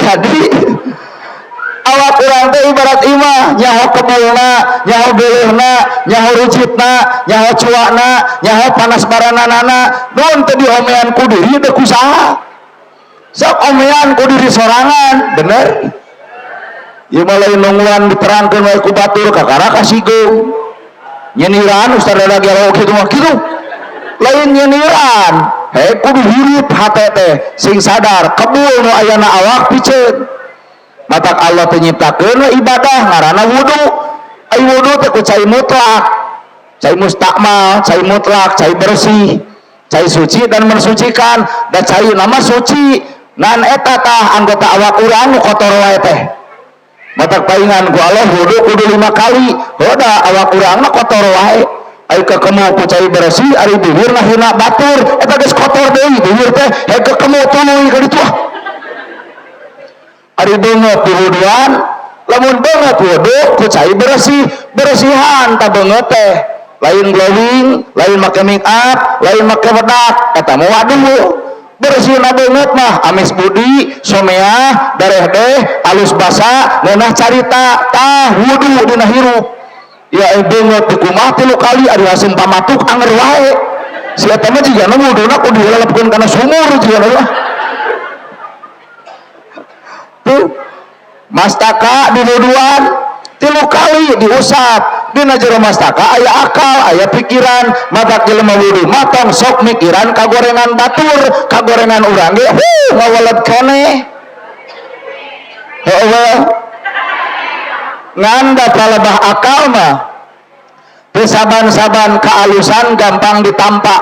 Jadi awak urang teh ibarat imah, nyaho kebulna, nyaho geuleuhna, nyaho rucitna, nyaho cuakna, nyaho panas barananana. Mun teu diomean ku diri teh ku saha? Sok omean ku diri sorangan, bener? Ieu mah lain nungguan diterangkeun wae ku batur kakara kasigeung. Nyeniran ustaz rada gelo kitu mah kitu. Lain nyeniran, he kudu hirup hate teh sing sadar kebul nu ayana awak piceun. Matak Allah teh nyiptakeun we ibadah ngaranna wudu. Ai wudu teh ku cai mutlak, cai mustakmal, cai mutlak, cai bersih, cai suci dan mensucikan. Da cai nama suci, nan eta tah anggota awak urang nu kotor wae teh. Matak paingan ku Allah wudu kudu 5 kali. Hoda awak urang mah kotor wae. Ai kekemu ku cai bersih, ari bibir nah hina batur, eta geus kotor deui bibir teh, he kekemu tuluy ka ditu. Ari beungeut diwuduan, lamun beungeut wudu ku cai bersih, bersihan ta beungeut teh. Lain glowing, lain make make up, lain make bedak, eta mah waduh. Bersihna beungeut mah amis budi, someah, darehdeh, alus basa, ngeunah carita, tah wudu dina hirup. Ya beungeut di kumaha 3 kali ari haseum pamatuk anger wae. Si eta mah jigana wuduna kudu dilelepkeun kana sumur jigana mah. Tuh mastaka diwuduan 3 kali diusap. Dina jero mastaka aya akal, aya pikiran. Matak jelema wudu matong sok mikiran kagorengan batur, kagorengan urang ge huh ngawaled keneh. Heueuh. Ngan da palebah akal mah teu saban-saban kaalusan gampang ditampa,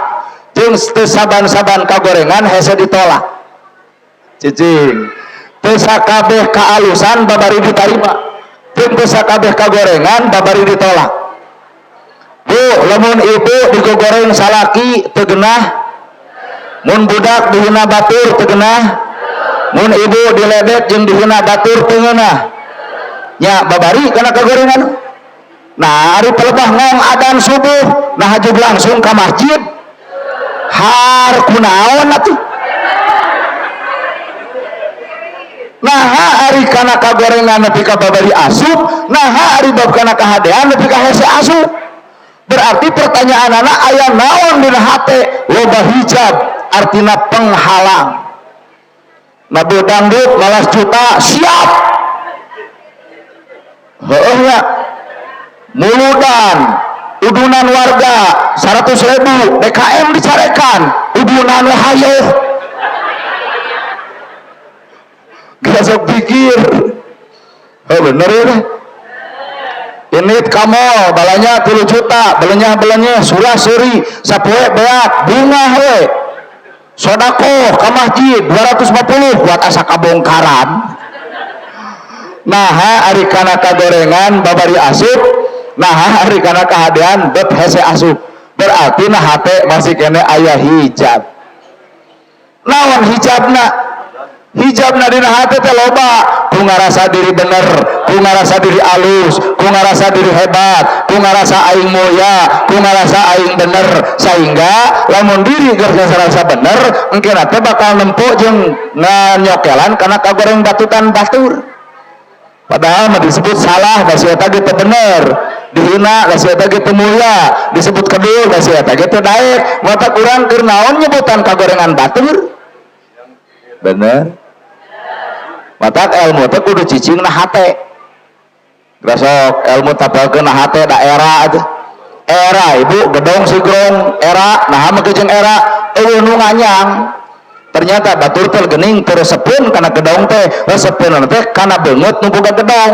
jeung teu saban-saban kagorengan hese ditolak. Cicing. Teu sakabeh kaalusan babari ditarima, jeung teu sakabeh kagorengan babari ditolak. Bu, lamun ibu digogoreng salaki teu genah, mun budak dihina batur teu genah, mun ibu diledek jeung dihina batur teu ngeunah. Nya babari kana kagorengan. Nah, ari pelebah ngong adan subuh, nah hajug langsung ka masjid. Har kunaon atuh? Nah, ari kana kagorengan nepi ka babari asup, nah ari bab kana kahadean nepi ka hese asup. Berarti pertanyaanana aya naon dina hate? Loba hijab artina penghalang. Nabi dangdut malas juta siap. Heueuh nya. Muludan udunan warga 100.000 DKM dicarekan, udunan we hayoh. Gak sok pikir. Oh bener ya. Ini kamu balanya 3 juta, belenya-belenya surah suri, sapoe beak, bunga we. Sodako ka masjid 250 buat asa kabongkaran. Nah, ari kana kagorengan babari asup, nah ari kana kahadean bet hese asup. Berarti nah hate masih kene aya hijab. Naon hijabna? Hijabna dina hate teh loba, ku ngarasa diri bener, ku ngarasa diri alus, ku ngarasa diri hebat, ku ngarasa aing mulia, ku ngarasa aing bener, sehingga lamun diri geus ngarasa bener, engkena teh bakal nempo jeung nganyokelan kana kagoreng batutan batur. Padahal mah disebut salah, da si eta ge teu bener, dihina da si eta ge teu mulia, disebut kedul da si eta ge teu daek. Mata urang keur naon nyebutan kagorengan batur? Bener. Matak ilmu teh kudu cicing na hate. Grasok ilmu tapelkeun na hate da era atuh. Era ibu gedong sigrong era naha mah jeung era eueuh nu nganyang. Ternyata batur teh geuning teu resepeun kana gedong teh, resepeun teh kana beungeut nu boga gedong.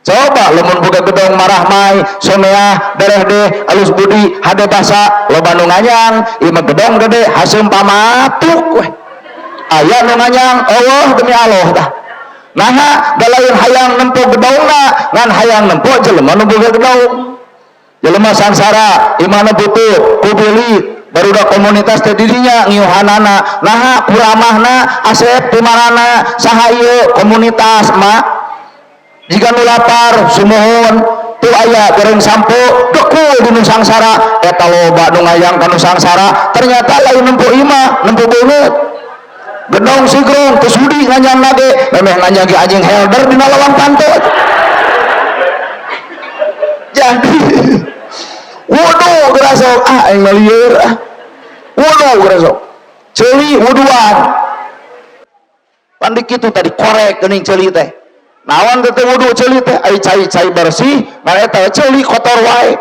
Coba lamun boga gedong marahmai, someah, darehdeh, alus budi, hade basa, loba nu nganyang, ieu mah gedong gede haseum pamatuk weh. Aya nu nganyang, eueuh demi Allah dah. Naha da lain hayang nempo gedongna, ngan hayang nempo jelema nu boga gedong. Jelema sangsara, imahna butut, kubilik, barudak komunitas teh dirinya ngiuhanana, naha kuramahna, asep timarana, saha ieu komunitas mak. Jika nu lapar sumuhun, tuh aya goreng sampo, dekul di nu sangsara, eta loba nu ngayang ka nu sangsara, ternyata lain nempo imah, nempo beungeut. Gedong sigrong teu sudi nganjang ge memeh nganjang ge anjing helder dina lawang panto. Jadi wudu geura sok ah aing mah lieur ah. Wudu geura sok. Ceuli wuduan. Pan kitu tadi korek geuning ceuli teh. Naon teh wudu ceuli teh ai cai-cai bersih ngan eta ceuli kotor wae.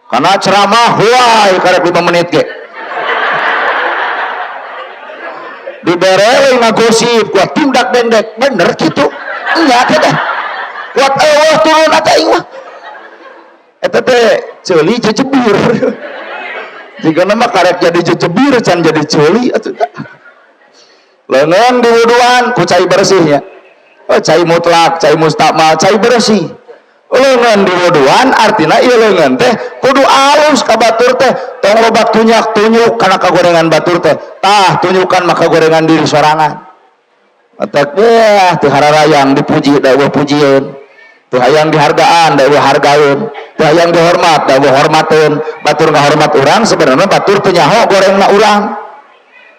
Karena ceramah wae karek 5 menit ge. Dibere ngagosip kuat tindak dendek bener gitu enggak teh kuat eueuh turun atuh aing mah eta teh ceuli jejebir jigana mah karek jadi jejebir can jadi ceuli atuh teh leungeun diwuduan ku cai bersihnya oh cai mutlak cai mustakmal cai bersih leungeun diwuduan artina ieu leungeun teh kudu alus ka batur teh tong loba tunyak-tunyuk kana kagorengan batur teh tah tunyukan maka gorengan diri sorangan matak wah teu hararayang dipuji da eueuh pujieun teu hayang dihargaan da eueuh hargaeun teu hayang dihormat da eueuh hormateun batur ngahormat urang sebenarnya batur teu nyaho gorengna urang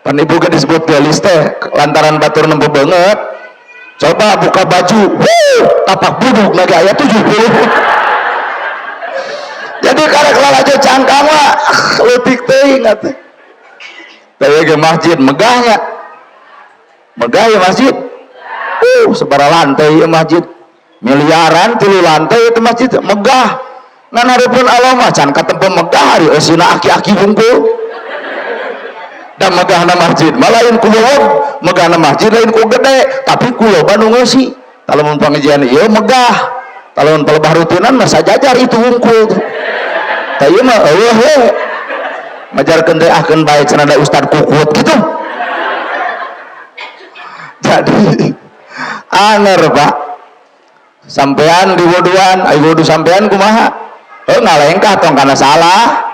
pan ibu ge disebut gelis teh lantaran batur nempo beungeut. Coba buka baju, wuh, tapak buduk lagi ayat 70. Jadi karek lalajo cangkang mah leutik teuing atuh. Teh ge masjid megahnya. Megah ya masjid. Sabaraha lantai ya masjid. Miliaran 3 lantai itu masjid megah. Ngan hareupeun Allah mah can katempo megah ari eusina aki-aki hungkul. Da megahna masjid mah lain ku bobog, megahna masjid lain ku gede, tapi ku loba nu ngeusi. Lamun pangajian ieu megah, lamun palebah rutinan mah sajajar itu hungkul. Tah ieu mah eueuh we. Majarkeun teh ahkeun bae cenah da ustad kukut gitu. Jadi anger Pak. Sampean di wuduan, ai wudu sampean kumaha? Heuh ngalengkah tong kana salah.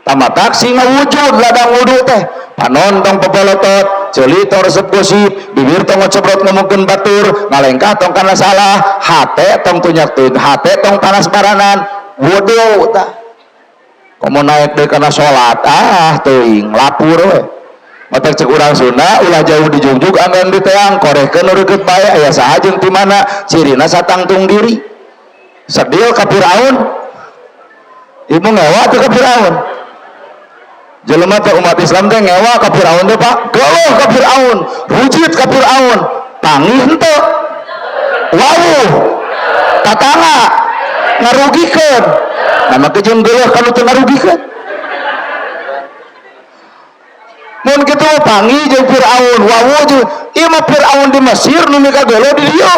Tambah taksi ngawujud ladang wudu teh. Panon tong pepolotot, ceuli tong resep gosip, bibir tong ngocebrot ngomongkeun batur, ngalengkah tong kana salah, hate tong tunyak teuing, hate tong panas baranan, wudu tah. Komo naik deui kana salat, ah teuing lapur we. Matak cek urang Sunda ulah jauh dijugjug anggen diteang, korehkeun nu deukeut bae aya saha jeung ti mana, cirina satangtung diri. Sedil ka Firaun. Ibu ngewa teu ka Firaun. Jelema teh umat Islam teh ngewa ka Firaun teh Pak, geluh ka Firaun, rujit ka Firaun, tangih henteu. Wawuh, tatangga ngarugikeun. Nah maka jeung geuleuh ka nu teu ngarugikeun. Mun kitu mah panggih jeung Firaun, wawuh jeung ieu mah Firaun di Mesir nu mika geuleuh di dieu.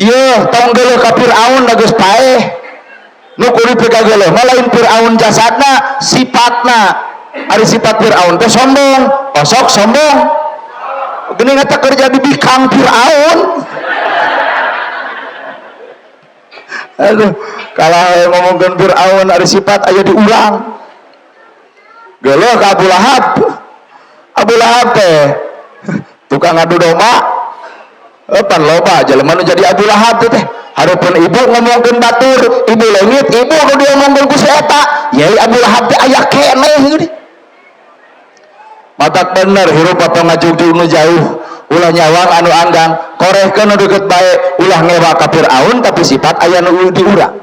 Ieu tong geuleuh ka Firaun da geus paeh. Nu kudu pikageuleuh mah lain Firaun jasadna, sifatna. Ari sifat Firaun teh sombong, osok sombong. Geuning eta kerja di bikang Firaun. Aduh, kalah ngomongkeun Firaun ari sifat aya di urang. Geuleuh ka Abu Lahab. Abu Lahab teh tukang ngadu domba. Pan loba jelema nu jadi Abu Lahab teh. Hareupeun ibu ngomongkeun batur, ibu leungit, ibu nu diomongkeun ku si eta. Yai Abu Lahab teh aya keneh geuning. Matak bener hirup atau ngajugjug nu jauh, ulah nyawang anu anggang, korehkeun nu deukeut bae, ulah ngewa ka Firaun tapi sifat aya nu di urang.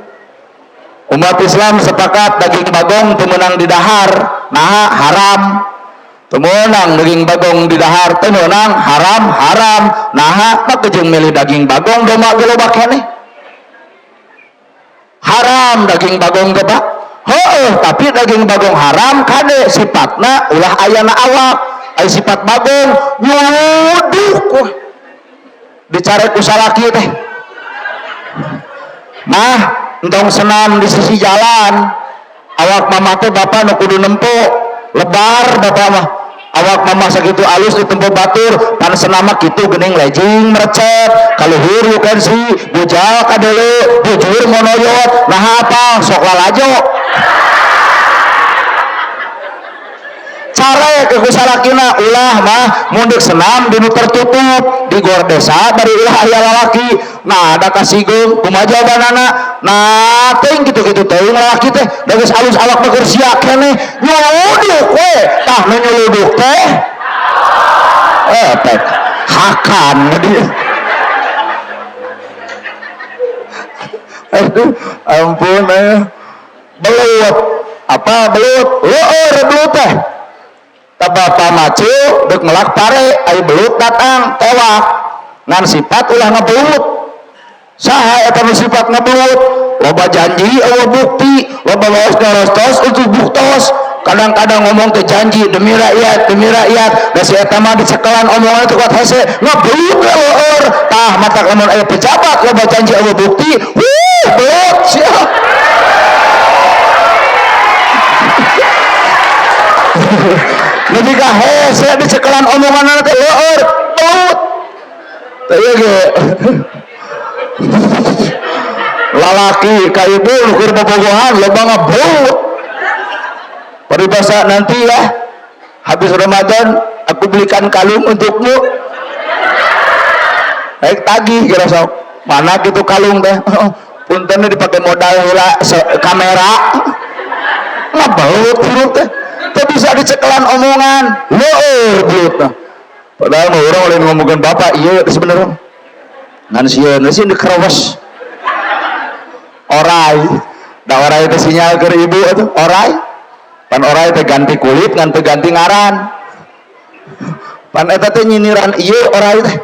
Umat Islam sepakat daging bagong teu meunang didahar, naha haram. Teu meunang daging bagong didahar, teu meunang haram, haram. Naha maka jeung milih daging bagong domba ge loba keneh. Haram daging bagong ge Pak. Heueuh, tapi daging bagong haram kade sifatna ulah ayana awak. Ai sifat bagong nyuduk wah. Dicarek ku salaki teh. Nah, entong senam di sisi jalan. Awak mama teh bapak nu kudu nempo, lebar bapak mah. Awak mama sakitu alus ditempo batur, pan senama kitu geuning lejing merecet, kaluhur yukensi, bujal kadele, bujur monoyot, nah apa sok lalajo. Care ke kusalakina ulah mah mundik senam di nu tertutup di gor desa bari ulah aya lalaki. Nah ada kasigeung kumaha jawabanana? Nah teuing kitu-kitu teuing lalaki teh da geus alus awak mah keur sia keneh nyuluduk we. Tah nu nyuluduk teh Pek hakan dia. Aduh, ampun ayo. Belut. Apa belut? Leueur belut teh. Tah bapa macu deuk melak pare, aya belut datang tewak. Ngan sifat ulah ngebelut. Saha eta nu sifat ngebelut? Loba janji eueuh bukti, loba waos garostos utuh buktos. Kadang-kadang ngomong teh janji demi rakyat, da si eta mah dicekelan omongan teh kuat hese, ngebelut we leueur. Tah matak lamun aya pejabat loba janji eueuh bukti, wuh belut sia. Nepi ka hese dicekelan omongan teh leueur, belut. Teh ieu ge. Lalaki ka ibu nu keur bobogohan loba ngebelut. Paribasa nanti ya habis Ramadan aku belikan kalung untukmu. Baik tagih kira sok. Mana gitu kalung teh? Punten dipakai modal heula kamera. Ngebelut hirup teh. Teu bisa dicekelan omongan. Leueur belut teh. Padahal mah urang lain ngomongkeun bapak ieu sebenarnya. Ngan sieun sih dikerewes. Orai. Da orai teh sinyal keur ibu atuh, orai. Pan orai teh ganti kulit ngan teu ganti ngaran. Pan eta teh nyiniran ieu orai teh.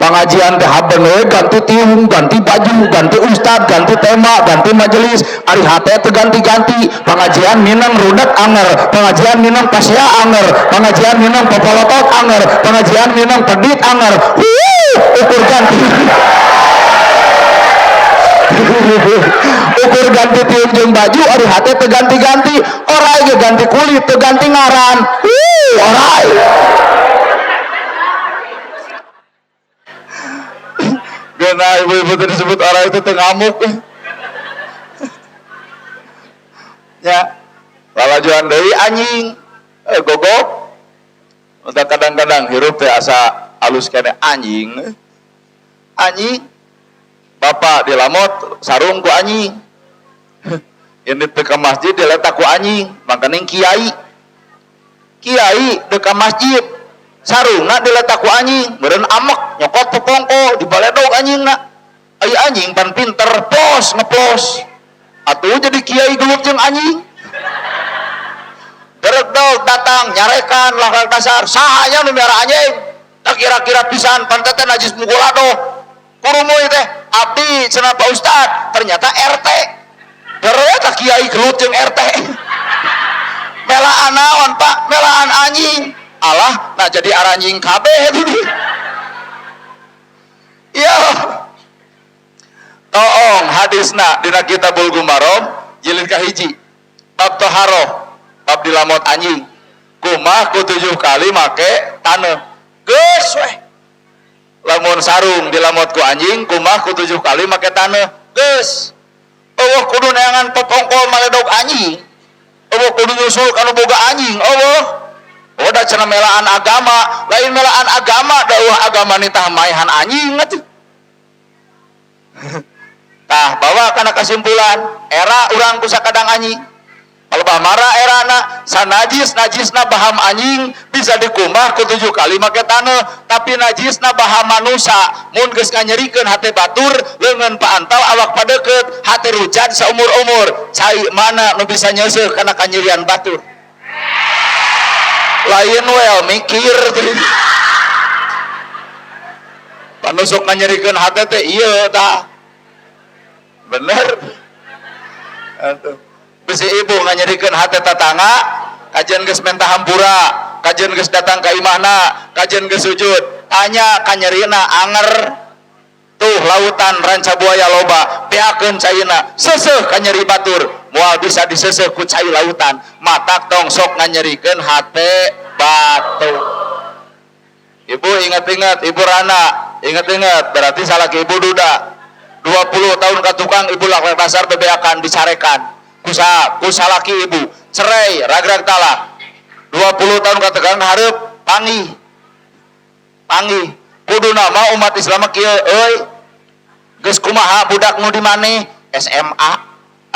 Pengajian teh haben we ganti tiung, ganti baju, ganti ustad, ganti tema, ganti majelis, ari hate teh ganti-ganti. Pengajian minang rudet anger, pengajian minang pasea anger, pengajian minang popolotot anger, pengajian minang pedit anger. Wuh, ukur ganti. Ukur ganti tiung jeung baju, ari hate teh ganti-ganti. Orai ge ganti kulit, teu ganti ngaran. Wuh, orai. Karena ibu-ibu tadi disebut orang itu teu ngamuk. Ya, lalajuan deui anjing, gogok. Entah kadang-kadang hirup teh asa alus kene anjing. Anjing. Bapak dilamot sarung ku anjing. Ini teu ka masjid diletak ku anjing, makaning kiai. Kiai teu ka masjid, sarungna diletak ku anjing, meureun amek nyokot pepongko dibaledog anjingna. Ai anjing pan pinter pos ngeplos. Atuh jadi kiai gelut jeung anjing. Beredog datang nyarekan lakar dasar, saha nya nu miara anjing? Tak kira-kira pisan pan teh najis mugolado. Kurumuy teh abdi cenah Pak Ustad, ternyata RT. Ternyata kiai gelut jeung RT. Melaan naon Pak? Melaan anjing. Alah, nah jadi aranjing kabeh itu. Iya. Toong hadisna dina Kitabul Gumarom jilid kahiji. Bab toharoh, bab dilamot anjing. Kumah ku 7 kali make taneuh. Geus weh. Lamun sarung dilamot ku anjing, kumah ku 7 kali make taneuh. Geus. Eueuh kudu neangan popongkol maledog anjing. Eueuh kudu nyusul kanu boga anjing. Eueuh. Oh, da cenah melaan agama, lain melaan agama, da eueuh agama nitah maehan anjing atuh. Tah, bawa kana kesimpulan, era urang ku sakadang anjing. Palebah mara erana, sanajis najisna baham anjing bisa dikumah ku 7 kali make taneuh, tapi najisna baham manusa, mun geus nganyerikeun hate batur, leungeun paantal awak padeukeut, hate rujat saumur-umur, cai mana nu bisa nyeuseuh kana kanyerian batur. Lain wel mikir teh. Panusuk nganyerikeun hate teh ieu tah. Bener. Atuh. Bisi ibu nganyerikeun hate tatangga, kajian geus menta hampura, kajian geus datang ka imahna, kajian geus sujud, tanya kanyerina anger. Tuh lautan ranca buaya loba, beakeun caina, seuseuh kanyeri batur, moal bisa diseuseuh ku cai lautan, matak tong sok nganyerikeun hate batu. Ibu ingat-ingat, ibu Rana, ingat-ingat, berarti salah ke ibu duda. 20 tahun ka tukang ibu lakukan dasar bebeakan dicarekan. Kusa, kusalaki ibu, cerai, ragrag talak. 20 tahun ka tukang hareup panggih. Panggih. Kudu nama umat Islam kieu euy. Geus kumaha budak nu di maneh? SMA.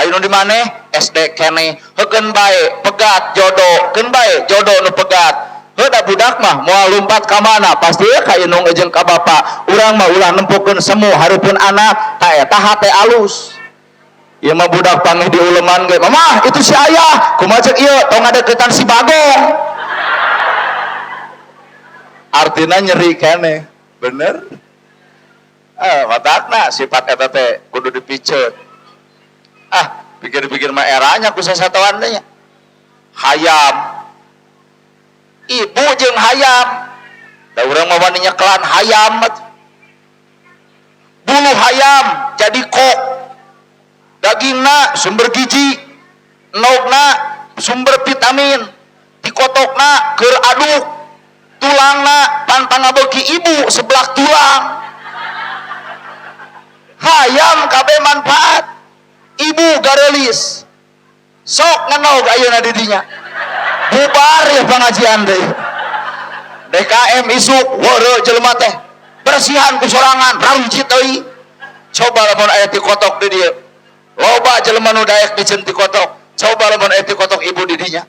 Ayo nu di maneh? SD keneh. Heukeun bae pegat jodoh, keun bae jodoh nu pegat. Heuh da budak mah moal lumpat ka mana pasti ka indung jeung ka bapa. Urang mah ulah nempokeun semu hareupeun anak, ta eta hate alus. Ieu mah budak panggih di uleman ge, "Mamah, itu si ayah." Kumaha cek ieu tong ngadeukeutan si Bagong. Artina nyeri keneh, bener? Matakna sifat eta teh kudu dipiceun. Ah, pikir-pikir mah eranya ku sasatoan teh nya. Hayam. Ibu jeung hayam. Da urang mah wani nyekelan hayam. Bulu hayam jadi kok. Dagingna sumber gizi, endogna sumber vitamin, tikotokna keur aduk, tulangna pantang ngabeuki ibu seblak tulang. Hayam kabeh manfaat. Ibu garelis. Sok ngenog ayeuna di dinya. Bubar ya pengajian teh. DKM isuk weureu jelema teh. Bersihan ku sorangan rauncit euy. Coba lamun aya tikotok di dieu. Loba jelema nu daek diceun tikotok. Coba lamun aya tikotok ibu di dinya.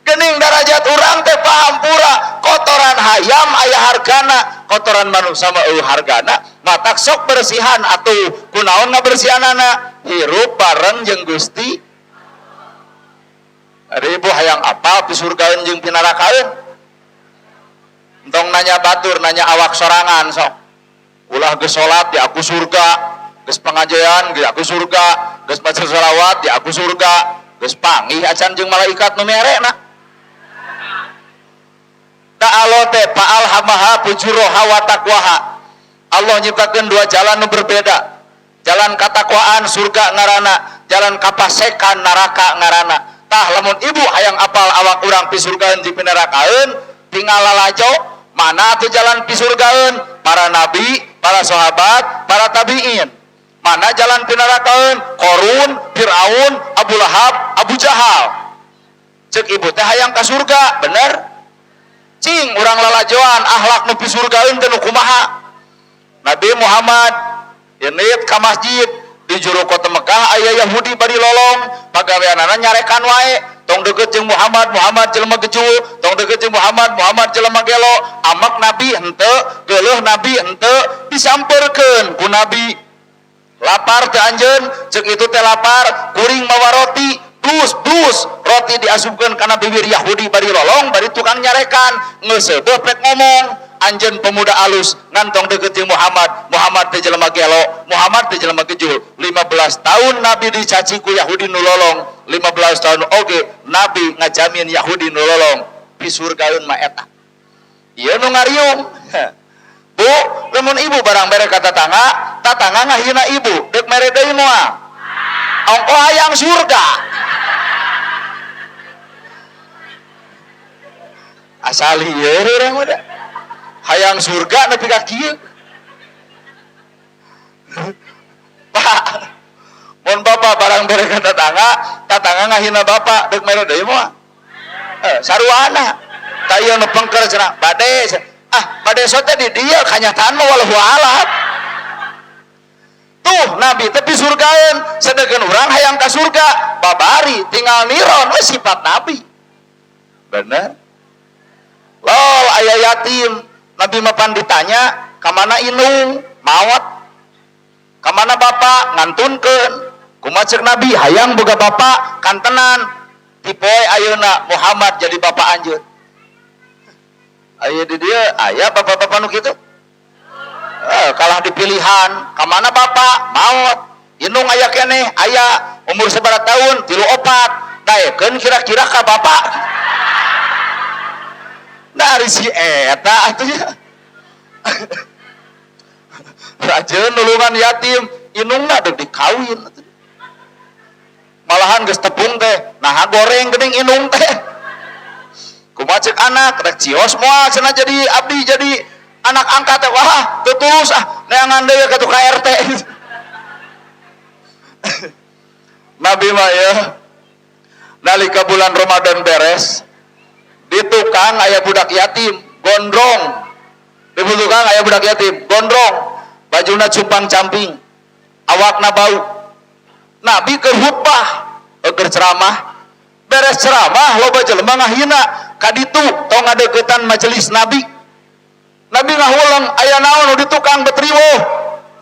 Gening darajat urang teh pahampura, kotoran hayam aya hargana, kotoran manusia mah eueuh hargana. Matak sok bersihan atuh. Kunaon ngabersihanana? Hirup bareng jeung Gusti. Ari ibu hayang apal pisurgaeun jeung pinarakaeun? Entong nanya batur, nanya awak sorangan sok. Ulah geus salat di aku surga, geus pengajian di aku surga, geus maca sholawat di aku surga, geus panggih acan jeung malaikat nu merena. Da Allah teh fa'alhamaha fujuraha wa taqwaha. Allah nyiptakeun dua jalan nu berbeda. Jalan katakwaan surga ngarana, jalan kapasekan neraka ngarana. Tah lamun ibu hayang apal awak urang pisurgaeun jeung pinarakaeun, tinggal lalajo mana tuh jalan pisurgaeun? Para nabi, para sahabat, para tabiin. Mana jalan pinarakaeun? Korun, Firaun, Abu Lahab, Abu Jahal. Cek ibu teh hayang ka surga, bener? Cing urang lalajoan akhlak nu pisurgaeun teh nu kumaha? Nabi Muhammad indit ka masjid di juru kota Mekah aya Yahudi bari lolong, pagaweanana nyarekan wae, tong deukeut jeung Muhammad, Muhammad jelema gejul, tong deukeut jeung Muhammad, Muhammad jelema gelo. Amak Nabi henteu, geuleuh Nabi henteu, disampeurkeun ku Nabi. Lapar teu anjeun? Ceuk itu teh lapar, kuring mawa roti, blus blus roti diasupkeun kana bibir Yahudi bari lolong, bari tukang nyarekan, geus seubeuh pek ngomong. Anjeun pemuda alus ngantong deukeut jeung Muhammad, Muhammad teh jelema gelo, Muhammad teh jelema gejul. 15 tahun Nabi dicaci ku Yahudi nu lolong, 15 tahun oge Nabi ngajamin Yahudi nu lolong pisurgaeun mah eta. Ieu nu ngariung. Bu, lamun ibu barang mere ka tatangga, tatangga ngahina ibu, deuk mere deui moal? Ongko hayang surga. Asal ieu urang mah da. Hayang surga nepi ka kieu. Pak, mun bapak barang bere ka tatangga, tatangga ngahina bapak, deuk mere deui moal? Saruana. Ta ieu nu pengker cenah, bade. Ah, bade sote di dieu kanyataan mah wallahu alam. Tuh Nabi teh pisurgaeun, sedengkeun urang hayang ka surga, babari tinggal niron we sifat Nabi. Bener? Lol aya yatim, Nabi mah pan ditanya, ka mana indung? Maot. Ka mana bapak? Ngantunkeun. Kumaha ceuk Nabi? Hayang boga bapak kantenan. Tipoe ayeuna Muhammad jadi bapak anjeun. Aya di dieu aya bapak-bapak nu kitu? Kalah dipilihan, ka mana bapak? Maot. Indung aya keneh, aya umur sabaraha tahun? 3 4. Daekeun kira-kira ka bapak. Nah, ari si eta atuh nya. Rajeun nulungan yatim, indungna deuk dikawin atuh. Malahan geus tepung teh, naha goreng geuning indung teh. Kumaha ceuk anak, rek cios moal cenah jadi abdi jadi anak angkat teh, wah teu tulus ah, neangan deui ka tukang RT. Nabi mah ya, nalika bulan Ramadan beres, di tukang aya budak yatim gondrong, di tukang aya budak yatim gondrong, bajuna cumpang-camping, awakna bau. Nabi keur khutbah, keur ceramah, beres ceramah loba jelema ngahina, Kaditu tong ngadeukeutan majelis Nabi. Nabi ngahulang, aya naon nu di tukang bet riweuh?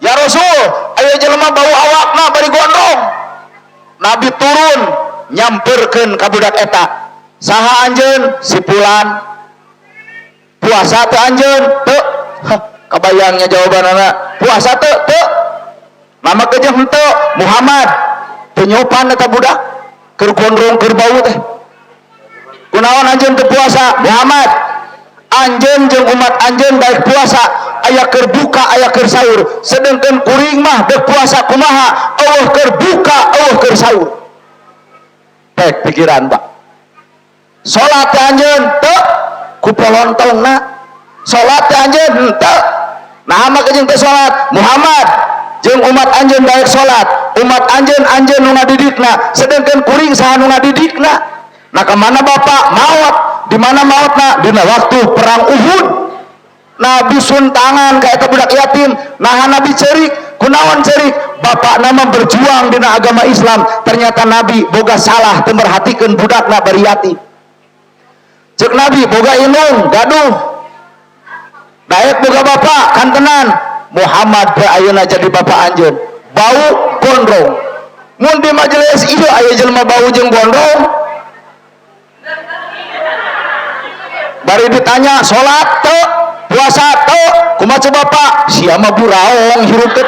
Ya Rasul, aya jelema bau awakna bari gondrong. Nabi turun nyamperkeun ka budak eta. Saha anjeun? Si fulan. Puasa teu anjeun? Teu. Hah, kabayangnya jawabanana. Puasa teu? Teu. Nama kejeng henteu? Muhammad. Teu nyopan eta budak. Keur gondrong keur bau teh. Kunaon anjeun teu puasa? Muhammad. Anjeun jeung umat anjeun baik puasa aya keur buka aya keur sahur, sedengkeun kuring mah deuk puasa kumaha, eueuh keur buka eueuh keur sahur. Pek pikiran, Pak. Salat teh anjeun teu? Ku polontongna. Salat teh anjeun henteu? Nah, mah jeung teu salat? Muhammad jeung umat anjeun baik salat, umat anjeun anjeun nu ngadidikna, sedengkeun kuring saha nu ngadidikna? Nah, kemana bapak maot? Di mana maotna? Dina waktu perang Uhud. Nabi suntangan ka eta budak yatim. Nah, Nabi cerik. Kunaon cerik? Bapak nama berjuang dina agama Islam, ternyata Nabi boga salah teu merhatikeun budakna bari yatim. Cek Nabi, boga indung? Gaduh. Daek boga bapak? Kantenan. Muhammad teh ayeuna jadi bapak anjeun, bau gondrong. Mun di majelis ieu aya jelema bau jeung gondrong, bari ditanya salat teu, puasa teu, kumaha coba Pak? Sia mah buraong hirup teh.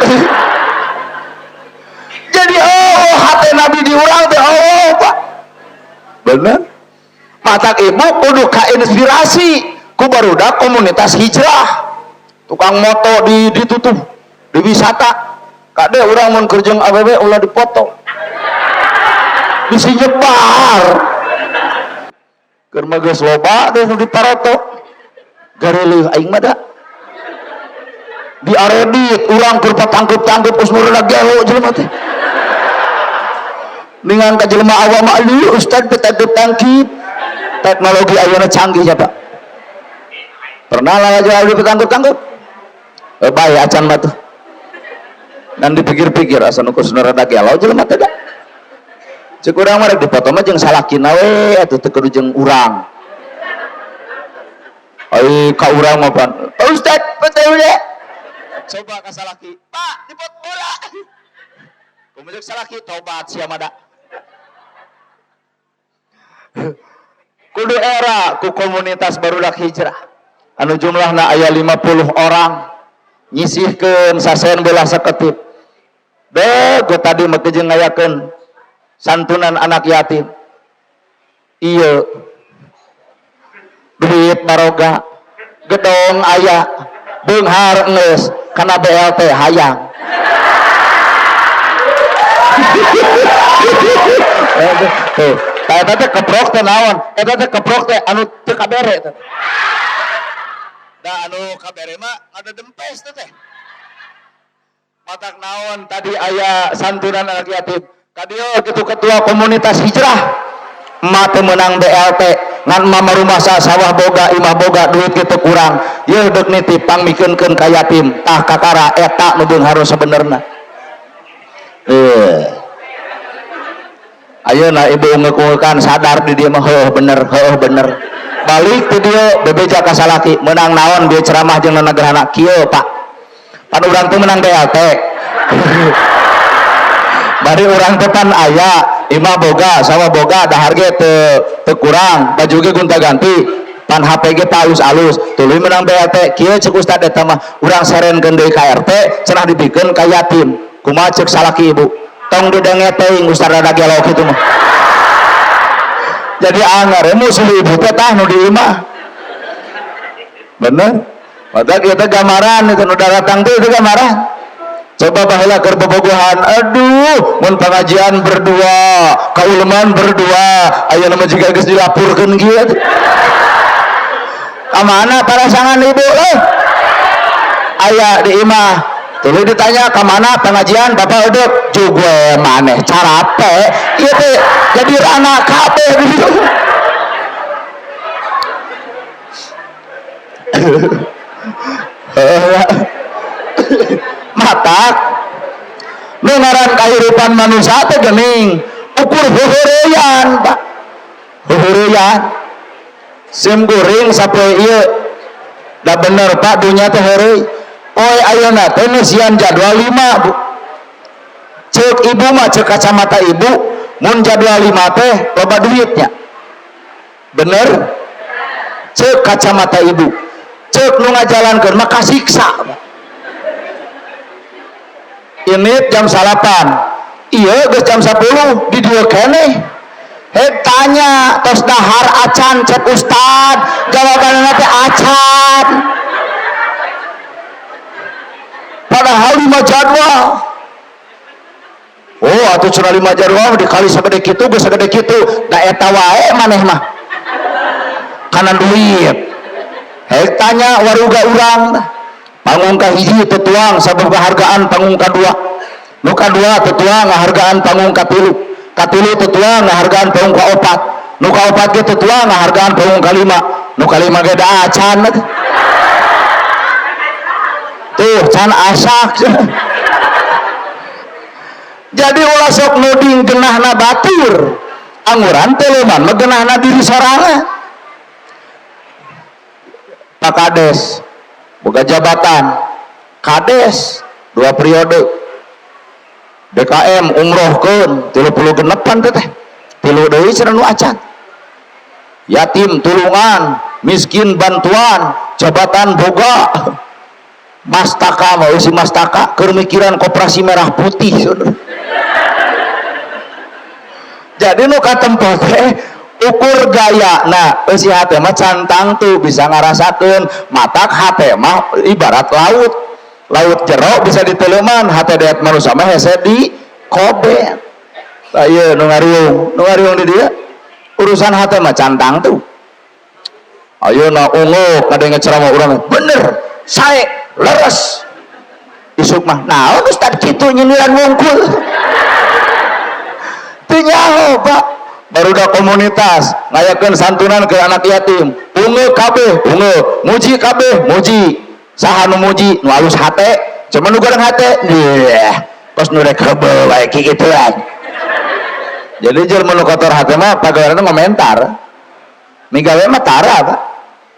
Jadi oh hate Nabi di urang teh, oh Pak, bener. Matak ibu kudu kainspirasi ku barudak komunitas hijrah, tukang moto di ditutup di wisata. Kade urang mun keur jeung awewe ulah dipoto, bisi nyebar. Keur mah geus loba teh nu diparoto, gareuleuh aing mah da. Diaredit urang keur patangkeup-tangkeup, geus nu rada gelo jelema teh. Ningan ka jelema awam mah, "Aduh, ustad petangkeup-tangkeup." Teknologi ayeuna canggih ya, Pak. Pernah lah aja ditangkeup-tangkeup, eh, bae acan mah tuh. Dan dipikir-pikir asa nu geus rada gelo jelema teh da. Cek urang mah rek dipoto mah jeung salakina we atuh, teu kudu jeung urang. Ai ka urang mah pan, "Pak Ustad, foto heula." Coba ka salaki, "Pak, dipoto heula." Kumaha cek salaki, tobat sia mah da. Kudu era ku komunitas barudak hijrah anu jumlahna aya 50 orang, nyisihkeun sasen belah saketip. Bego tadi mah jeung ngayakeun santunan anak yatim. Iya, duit baroga, gedong aya, beunghar geus, kana BLT hayang. Tuh, eta teh keprok teh naon? Eta teh keprok teh anu teu kabere teh. Da anu kabere mah ada dempes teh teh. Matak naon tadi aya santunan anak yatim. Kadieu kitu ketua komunitas hijrah. Emak teu meunang BLT, ngan mama rumah sawah boga, imah boga, duit kitu kurang. Yeuh deuk nitip pangmikeunkeun ka yatim. Tah kakara eta nu beunghar sebenerna. Eh. Ayeuna ibu ngeukeun sadar di dieu mah, heuh bener, heuh bener. Balik ti dieu bebeja ka salaki, meunang naon dia ceramah jeung nanagrahana kieu, Pak. Pan urang teh meunang BLT. Bari urang teh pan aya, imah boga, sawah boga, dahar ge teu kurang, baju ge gonta-ganti, pan HP ge alus-alus, tuluy meunang BLT. Kieu cek ustad eta mah urang serenkeun deui ka RT, cenah dibikeun ka yatim. Kumaha cek salaki ibu? Tong didenge teuing ustad rada gelo kitu mah. Jadi anger musuh ibu teh tah nu di imah. Bener? Padahal kita gambaran itu nu datang teh itu gambaran. Coba baheula keur bobogohan, aduh, mun pengajian berdua, kauleman berdua, ayeuna mah jiga geus dilapurkeun kieu. Ka mana pasangan ibu eh? Aya di imah. Tuluy ditanya ka mana pengajian bapak uduk, juga maneh carape ieu teh jadi anak kabeh gitu. Matak nu ngaran kahirupan manusia teh geuning ukur heuheureyan, Pak. Heuheureyan. Sim kuring sapoe ieu da bener Pak, dunya teh heureuy. Poe ayeuna teh ngeusian jadwal 5, Bu. Cek ibu mah, cek kacamata ibu, mun jadwal 5 teh loba duitnya. Bener? Cek kacamata ibu. Cek nu ngajalankeun mah kasiksa. Ini jam 9, iya geus jam 10 di dieu keneh. Hek tanya tos dahar acan cek ustad, jawabanna teh acan. Padahal 5 jadwal. Oh, atuh cenah 5 jadwal dikali sagede kitu geus sagede kitu. Da eta wae maneh mah. Kana duit. Hek tanya waruga urang. Panggung ka hiji teu tuang sabab kehargaan panggung kadua. Nu kadua teu tuang ngahargaan panggung katilu. Katilu teu tuang ngahargaan panggung kaopat. Nu kaopat ge teu tuang ngahargaan panggung kalima. Nu kalima ge da acan. Tuh can asak. Jadi ulah sok nuding genahna batur. Anguran teh leuman mah genahna diri sorangan. Pak Kades boga jabatan Kades 2 periode, DKM umrohkeun 36 teh tilu deui cenah nu acan, yatim tulungan, miskin bantuan, jabatan boga, mastaka mau si mastaka keur mikiran koperasi merah putih saudara. Jadi nu katempo teh ukur gaya. Nah, eusi hate mah cantang tuh bisa ngarasakeun, matak hate mah ibarat laut, laut jero bisa diteleman, hate deet manusia mah hese di kobet. Tah ieu nu ngariung, nu ngariung di dieu urusan hate mah cantang tuh. Ayeuna unguk ngadenge ceramah urang bener, sae, leres. Isuk mah naon ustad kitu nyindiran wungkul. Teu nyaho, Pak. Barudak komunitas ngayakeun santunan ke anak yatim, unge kabeh unge, muji kabeh muji. Saha nu muji? Nu alus hate. Cuman nu goreng hate yeuh kos nu rek heubeul wae kikituan. Jadi jelema nu kotor hate mah pagaweanna ngomentar, migawe mah tara, Pak.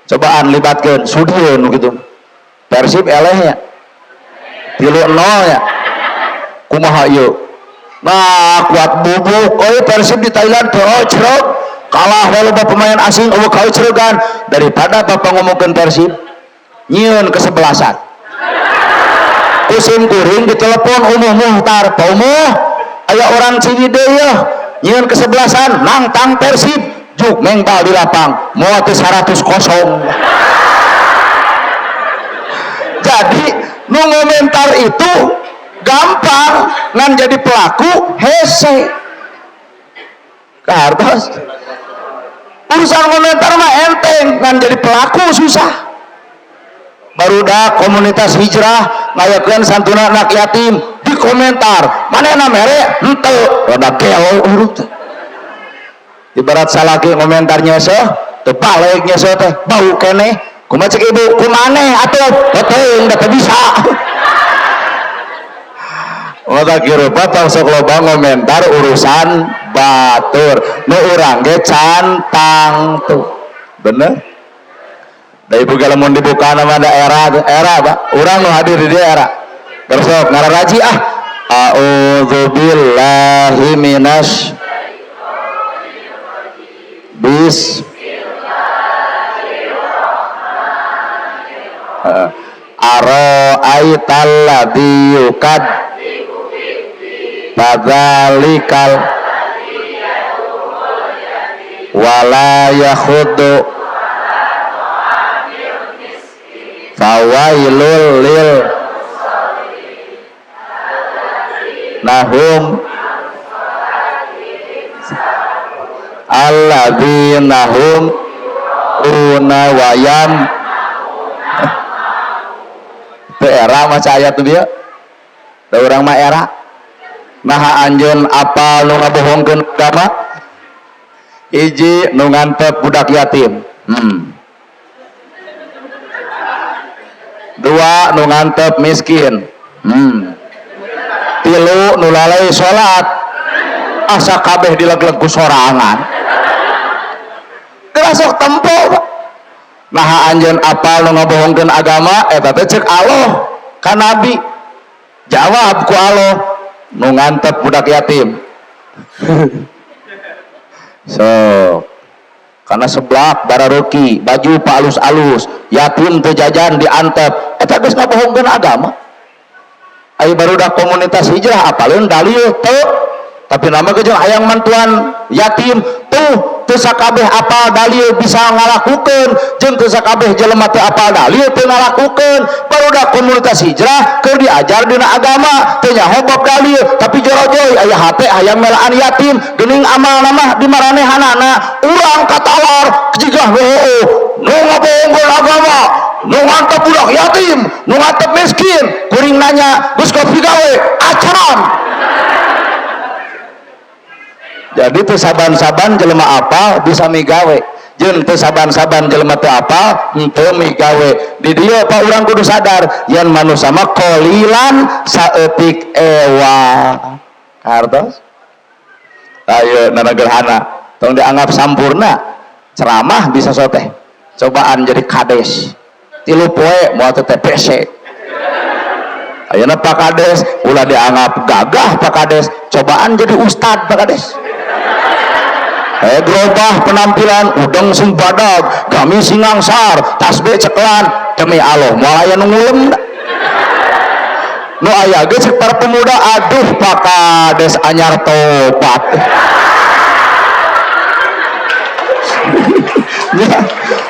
Cobaan libatkeun sudieun nu kitu. Persib elehnya 3-0 nya, kumaha ieu? Nah, kuat bubuk. Oh, Persib di Thailand cerok kalah walau pemain asing eueuh kaucerogan. Daripada bapak ngomongkeun Persib, nyieun kesebelasan. Kusim kuring ditelepon Umuh Muhtar, Pak Umuh, aya orang Ciwidey yeuh nyieun kesebelasan nangtang Persib, juk mental di lapang moal teu 100 kosong. Jadi nu ngomentar itu gampang, ngan jadi pelaku hese. Kartos urusan komentar mah enteng, ngan jadi pelaku susah. Barudak komunitas hijrah ngayakeun santunan anak yatim, di komentar manehna mere henteu, rada gelo urut. Ibarat salaki komentar nyeseh teu balik, nyeseh teh bau keneh. Kumaha cek ibu? Kumaneh atuh teuing da teu bisa. Mata kirupa tong sok loba ngomentar urusan batur, nu urang ge can tangtu. Bener? Da ibu ge lamun dibuka nama daerah era, Pak. Urang nu hadir di daerah. Besok ngararaji ah. A'udzubillahi minas bis aro'aital ladzi yukad fadzalikal wala yakhuddu fawailul lil nahum alladzina hum una wayam. Teu era maca ayat tuh dia da urang mah era. Naha anjeun apal nu ngabohongkeun agama? Hiji, nu ngantep budak yatim. Dua, nu ngantep miskin. Tilu, nu lalai salat. Asa kabeh dileg-leg ku sorangan. Geus sok tempo, Pak. Nah, anjeun apal nu ngabohongkeun agama eta teh? Cek Allah ka Nabi, jawab ku Allah, nu ngantep budak yatim. So karena seblak bararuki, baju pak alus-alus, yatim teu jajan diantep, eta geus ngabohongkeun agama. Ayo, barudak komunitas hijrah apaleun dalil teu, tapi nama ge jeung hayang mantuan yatim. Tuh, teu sakabeh apal dalil bisa ngalakukeun, jeung teu sakabeh jelema teu apal dalil teu ngalakukeun. Barudak komunitas hijrah keur diajar dina agama teu nyaho bab dalil, tapi jorojoy aya hate hayang melaan yatim. Geuning amalna mah di maranehanana urang katalar jiga heueuh nu ngabohongkeun agama, nu ngantep budak yatim, nu ngantep miskin. Kuring nanya, geus gawe acaran? Jadi teu saban-saban jelema apal bisa migawe, jeung teu saban-saban jelema teu apal henteu migawe. Di dieu, Pak, urang kudu sadar yen manusia mah qolilan, saeutik ewa hartos. Ayo, nana gerhana tong dianggap sampurna. Ceramah bisa soteh, cobaan jadi kades 3 poe moal teh TPC. Ayeuna Pak Kades ulah dianggap gagah. Pak Kades, cobaan jadi ustad. Pak Kades, gerobah penampilan, udeng sing badag, gamis sing ngangsar, tasbih cekelan, demi Allah moal aya nu ngulem. Nu aya ge cek para pemuda, "Aduh, Pak Kades anyar tobat." Ya,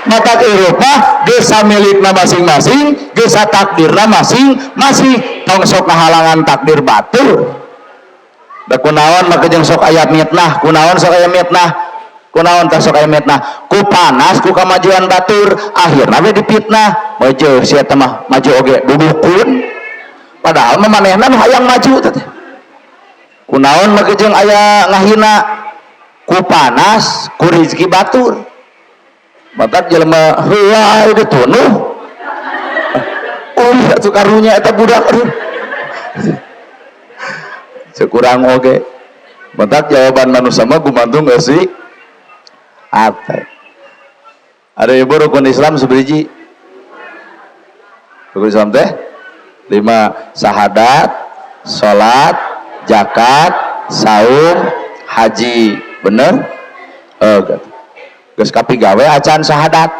mata Eropa geus milikna masing-masing, geus takdirna masing-masing. Tong sok ngahalangan takdir batur. Da kunaon maka jeung sok aya mitnah? Kunaon sok aya mitnah? Kunaon tah sok aya mitnah? Ku panas ku kamajuan batur, akhirna we dipitnah, "Maju sia teh mah, maju oge dudukun." Padahal mah manehna nu hayang maju teh. Kunaon maka jeung aya ngahina? Ku panas ku rezeki batur. Matak jelema heula ditunuh, oh atuh karunya eta budak, aduh sekurang oge. Matak jawaban manusia mah gumantung eusi hate. Ada ibu, rukun Islam seberiji? Rukun Islam teh lima: sahadat, salat, zakat, saum, haji. Bener? Oh, gitu. Geus kapigawe acan sahadat?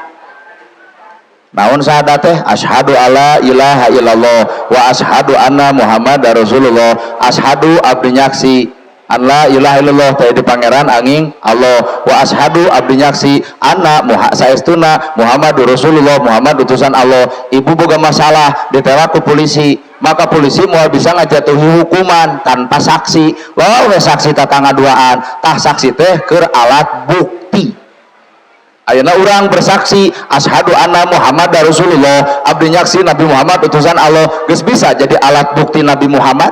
Naon sahadat teh? Asyhadu alla ilaha illallah wa asyhadu anna Muhammad Rasulullah. Asyhadu, abdi nyaksi, an la ilaha illallah, teh di pangeran anging Allah, wa asyhadu, abdi nyaksi, anna saestuna Muhammad Rasulullah, Muhammad utusan Allah. Ibu boga masalah, ditewak ku polisi, maka polisi mau bisa ngajatuhi hukuman tanpa saksi. Lalu saksi tatangga duaan. Tah, saksi teh keur alat bukti. Ayeuna urang bersaksi, asyhadu anna Muhammad Rasulullah, abdi nyaksi Nabi Muhammad utusan Allah. Geus bisa jadi alat bukti Nabi Muhammad?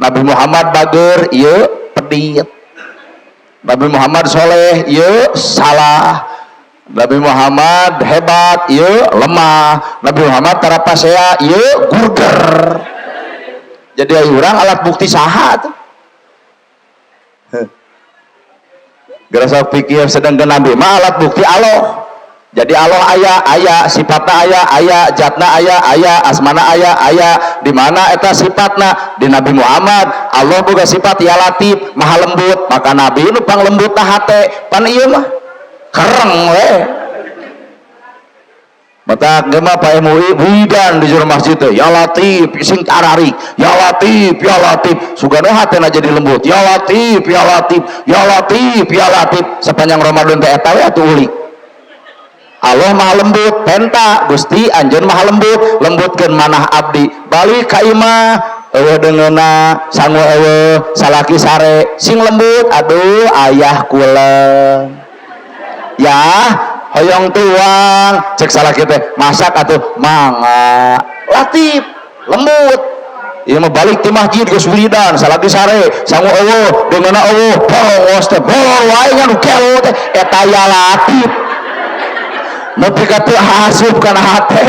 Nabi Muhammad bager ieu pedit, Nabi Muhammad soleh ieu salah, Nabi Muhammad hebat ieu lemah, Nabi Muhammad tarapasea ieu gurger. Jadi ayo, urang alat bukti saha tuh? Gerasa pikir. Sedangkan Nabi mah alat bukti Allah. Jadi Allah aya, aya sifatna, aya, aya jatna, aya, aya asmana, aya, aya. Di mana eta sifatna? Di Nabi Muhammad. Allah boga sifat ya Latif, maha lembut, maka Nabi nu pang lembut hate. Pan ieu mah kereng we. Matak mah Pak MUI wiridan di jero masjid teh, ya Latif, sing tararik, ya Latif, ya Latif, sugana hatena jadi lembut. Ya Latif, ya Latif, ya Latif, ya Latif, sepanjang Ramadan teh eta we atuh ulik. Allah maha lembut, penta Gusti anjeun maha lembut, lembutkeun manah abdi. Balik ka imah, eueuh deungeunna, sangu eueuh, salaki sare, sing lembut. "Aduh, ayah kuleng ya, hoyong tuang," cek salaki teh, "masak atuh." "Mangga." Latif, lembut. Ieu mah balik ti masjid geus wiridan, salaki sare, sangu eueuh, deungeunna eueuh, porongos teh bolor wae nya nu gelo teh. Eta ya Latif nepi ka teu asup kana hate.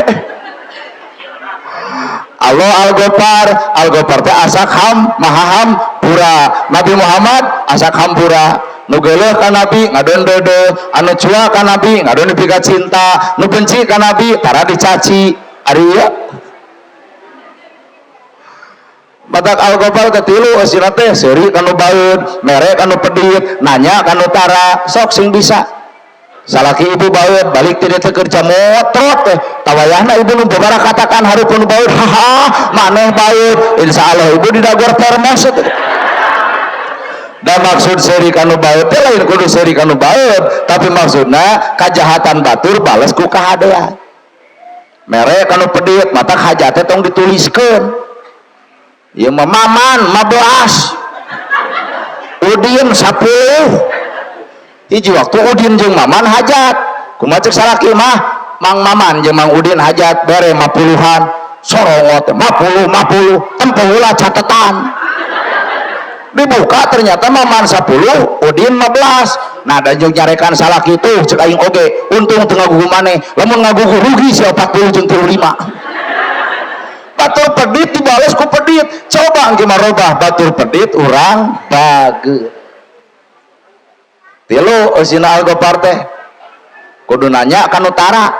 Allah Al-Ghaffar. Al-Ghaffar teh asak ham, maha hampura. Nabi Muhammad asak hampura. Nu geuleuh ka Nabi ngadon deudeuh, anu cua ka Nabi ngadon dipika cinta, nu benci ka Nabi tara dicaci. Ari ieu batak Al-Ghafar katilu eusina teh seuri ka nu baeud, mere ka nu pedit, nanya ka nu tara, sok sing bisa. Salaki ibu baeud balik ti dieu teh kerja motrot teh, tawayahna ibu nu babara katakan hareupeun nu baeud, haha maneh baeud, insyaallah ibu didagor termos teh. Da maksud seuri ka nu baeud teh lain kudu seuri ka nu baeud, tapi maksudna kajahatan batur bales ku kahadean. Mere ka nu pedit, mata hajatnya tong dituliskeun. Ieu mah Maman 15, Udin 10. Hiji waktu Udin jeung Maman hajat, kumaha cek salaki mah, Mang Maman jeung Mang Udin hajat bere 50-an, sorongot 50 50, tempo heula catetan. Dibuka ternyata Maman 10, Udin 15. Nah da jeung nyarekan salaki tuh cek aing oge, untung teu ngagugu maneh, lamun ngagugu rugi sia 40 jeung 35. Batur pedit dibales ku pedit, coba engke marobah batur pedit urang bageut. Tilu eusina Al-Ghafar teh kudu nanya ka nu tara.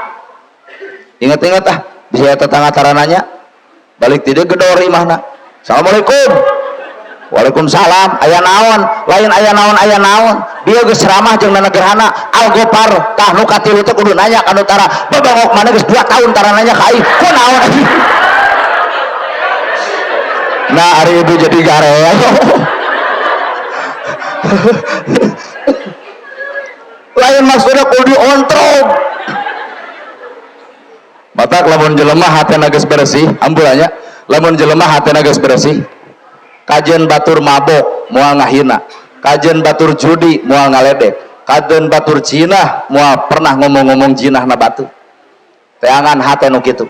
Ingat-ingat ah, bisa tetangga tara nanya, balik ti dieu gedor imahna. Assalamualaikum. Waalaikumsalam. Aya naon? Lain aya naon, aya naon. Dia geus ceramah jeung Nana Gerhana Al-Ghafar tah nu katilu teh kudu nanya ka nu tara. Babangok maneh geus 2 tahun tara nanya ka aing. Ku naon anjing? Nah, ari ibu jadi gare. Lain maksudnya kudu diontrog. Matak lamun jelema hatena geus bersih, ambulannya, lamun jelema hatena geus bersih, kajen batur mabok moal ngahina, kajen batur judi moal ngaledek, kajen batur jinah moal pernah ngomong-ngomong jinah na batu. Teangan hate nu kitu.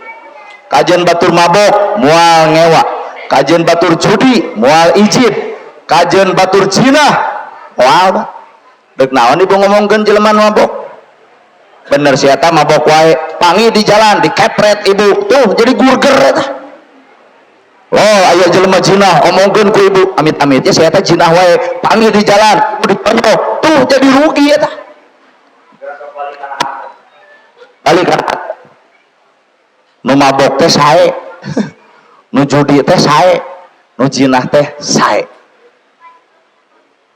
Kajen batur mabok moal ngewa, kajen batur judi moal ijid, kajen batur jinah moal. Dek naon ibu ngomongkeun jelema nu mabok? Bener si eta mabok wae, pangi di jalan dikepret ibu, tuh jadi gurger eta. Loh, aya jelema jinah omongkeun ku ibu, amit-amitnya si eta jinah wae, pangi di jalan ditonjok, tuh jadi rugi eta. Balik nu mabok teh sae, nu judi teh sae, nu jinah teh sae.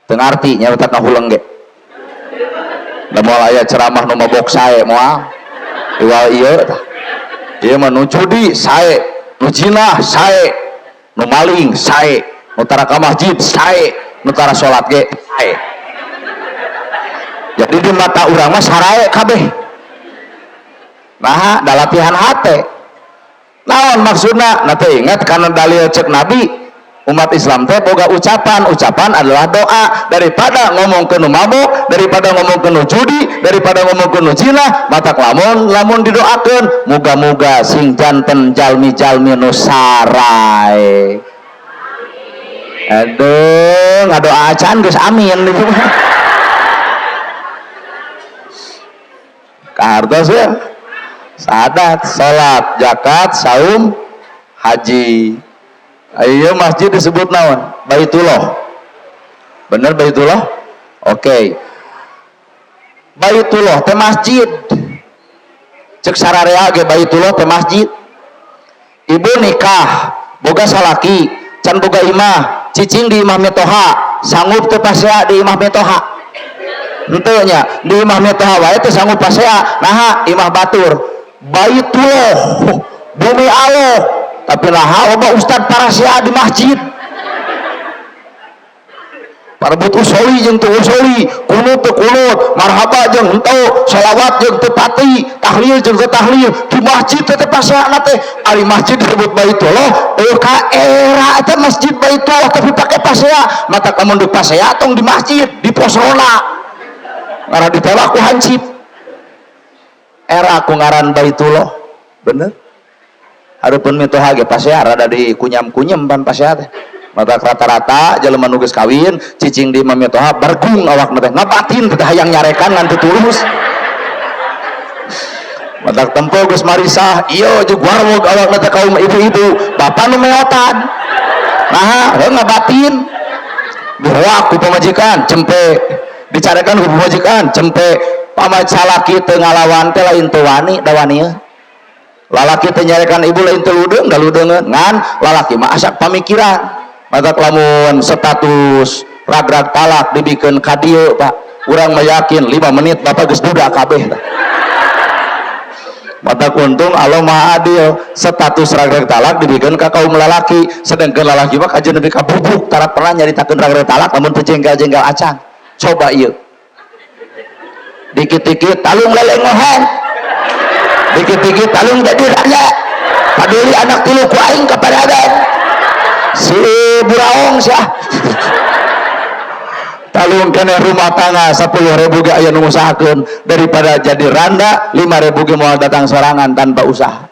Teu ngarti nya eta kahuleng ge. Da moal aya ceramah nu mabok sae moal. Iwal ieu tah. Ieu mah nu judi sae, nu jinah sae, nu maling sae, nu tara ka masjid sae, nu tara salat ge sae. Jadi di mata urang mah sarae kabeh. Nah, da latihan hate. Naon maksudna? Nah, teh ingat karena dalil cek Nabi, umat Islam teh boga ucapan, ucapan adalah doa. Daripada ngomong ke nu mabok, daripada ngomong ke nu judi, daripada ngomong ke nu zina, matak lamun lamun didoakeun, muga-muga sing janten jalmi-jalmi nu sarae. Aduh, ngadoa acan geus amin itu. Kahartos ya. Sadat, salat, zakat, saum, haji. Ayo masjid disebut naon? Baitullah. Bener Baitullah? Oke. Baitullah teh masjid. Cek sararea ge Baitullah teh masjid. Ibu nikah, boga salaki, can boga imah, cicing di imah mitoha, sanggup teu pasea di imah mitoha. Henteu nya, di imah mitoha wae teu sanggup pasea, naha imah batur. Baitullah, bumi Allah, tapi naha loba ustad parasea di masjid. Parebut usoli jeung teu usoli, kunut teu kunut, marhaba jeung henteu, sholawat jeung teu pati, tahlil jeung teu tahlil, di masjid teh paseana teh. Ari masjid disebut Baitullah, eueuh ka era eta masjid Baitullah tapi pake pasea, mata lamun deuk pasea tong di masjid, di pos ronda. Ngarah ditewak ku hansip. Era ku ngaran Baitullah, bener. Hareupeun mitoha ge pasea rada dikunyam-kunyam pan pasea teh. Mata rata-rata jelema nu geus kawin cicing di imah mitoha bergung awakna teh ngabatin teh hayang nyarekan ngan teu tulus. Mata tempo geus marisah ieu jeung warwog awakna teh kaum ibu-ibu, bapak nu meotan. Naha heuh ngabatin. Dihoak ku pamajikan cempe, Dicarekan ku pamajikan cempe pamaj salaki teu ngalawan teh lain teu wani da wani lalaki teu nyarekan ibu lain teu ludeung da ludeungeun ngan lalaki mah asak pamikiran matak lamun status ragrag talak dibikeun ka dieu Pak urang mah yakin 5 menit bapak geus duda kabeh tah. Mata untung Allah Maha Adil status ragrag talak dibikeun ka kaum lalaki sedangkan lalaki mah kajeun nepi ka bubuk tara pernah nyaritakeun ragrag talak lamun teu jengkel-jengkel acan coba ieu dikit-dikit talung lelengohan dikit-dikit talung jadi raja paduli anak tilu ku aing kapadagan si buraong sia talung kene rumah tangga 10.000 ge aya nu ngusahakeun daripada jadi randa 5.000 ge moal datang sorangan tanpa usaha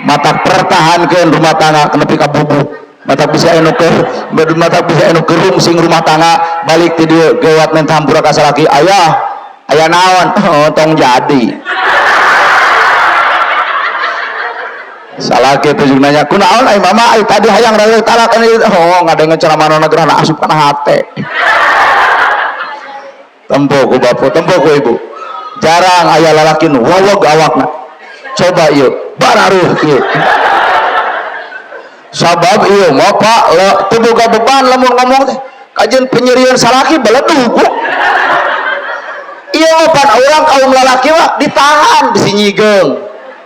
matak pertahankeun rumah tangga nepi ka bubuk matak bisa anu keur matak bisa anu kerungsing rumah tangga balik ti dieu gewat menta hampura ka salaki ayah aya naon oh, tong jadi salaki tujuh nanya kunaon ai mama ai tadi hayang ragrag talak oh ngadengeun ceramahna gerahna asup kana hate tempo ku bapak tempo ku ibu jarang aya lalaki nu wawog awakna coba ieu bararuh ieu sabab ieu mah Pak teu boga beban lamun ngomong teh kajeun penyerian salaki beledug ieu mah pan urang kaum lalaki mah ditahan bisi nyigeung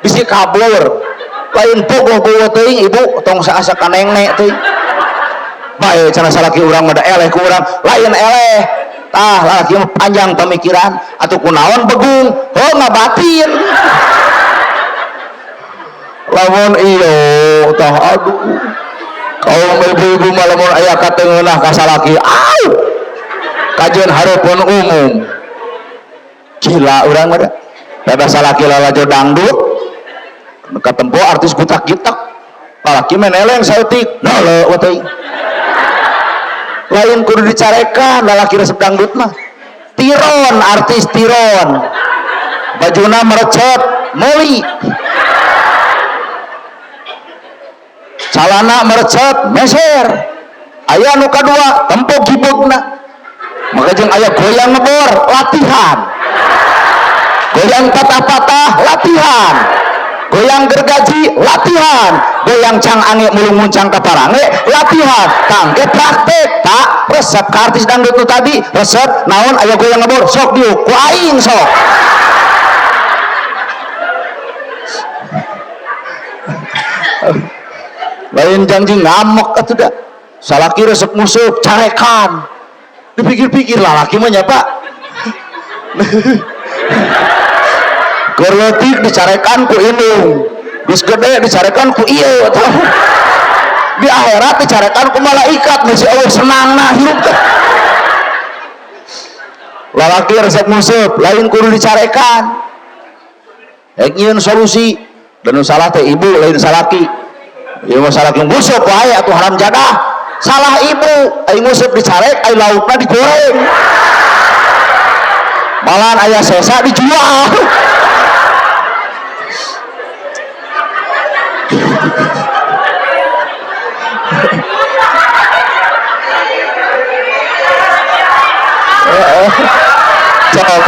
bisi kabur lain bogoh-bogoh teuing ibu tong saasa ka nengnek teuing bae cenah salaki urang mah da eleh ku urang lain eleh tah lalaki mah panjang pemikiran atuh kunaon begung heuh ngabatin lamun iyo tah aduh kaum ibu-ibu mah lamun aya katengeunah ka salaki au kajeun hareupeun umum gila urang mah da salaki lalajo dangdut katempo artis gutak-gitak lalaki meneleng saeutik nole teuing lain kudu dicarekan lalaki resep dangdut mah tiron artis tiron bajuna merecet meuli calana merecet meser aya nu kadua tempo gibugna maka jeung aya goyang ngebor latihan goyang patah-patah latihan goyang gergaji latihan goyang cang ange mulung muncang kaparange latihan tangke praktek tak resep ka artis dangdut nu tadi resep naon aya goyang ngebor sok diuk ku aing sok lain janji ngamek atuh da salaki resep musuh carekan dipikir-pikir lalaki mah nya Pak keur leutik dicarekan ku indung geus gede dicarekan ku ieu di akhirat dicarekan ku malaikat masih Allah senangna hirup teh lalaki resep musuh lain kudu dicarekan rek nyieun solusi dan nu salah teh ibu lain salaki ieu mah salaki nguseup wae atuh haram jadah salah ibu ai nguseup dicarek ai laukna digoreng malahan aya sesa dijual cok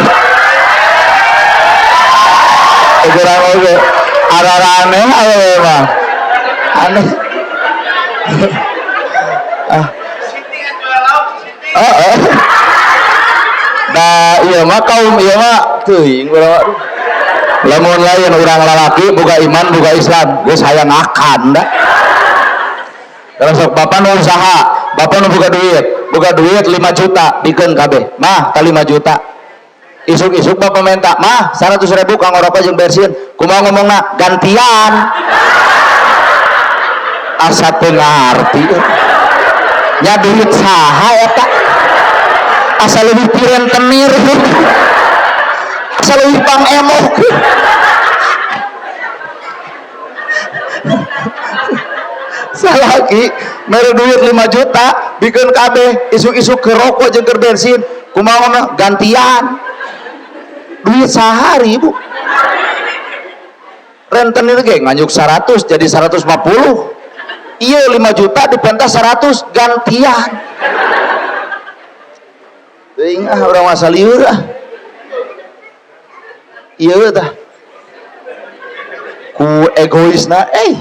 kurang oge arah aneh awewe mah aneh ah oh da ieu mah kaum ieu mah teuing urang lamun lain urang lalaki boga iman boga Islam geus hayang akan da terus sok bapak nu usaha bapak nu boga duit 5 juta bikeun kabeh mah ta 5 juta isuk-isuk bapak minta mah 100.000 kanggo rokok jeung bensin kumaha ngomongna gantian asa teu ngarti nya duit saha eta asa leuwih ti rentenir asa leuwih pangemok salaki mere duit 5 juta bikeun kabeh isuk-isuk ke rokok jeung keur bensin kumaha ngomongna gantian duit sehari bu rentenir ge nganyuk 100 jadi 150 iya 5 juta dipentas 100 gantian Teuing ah urang mah salieur ah. Ieu tah. Ku egoisna eh.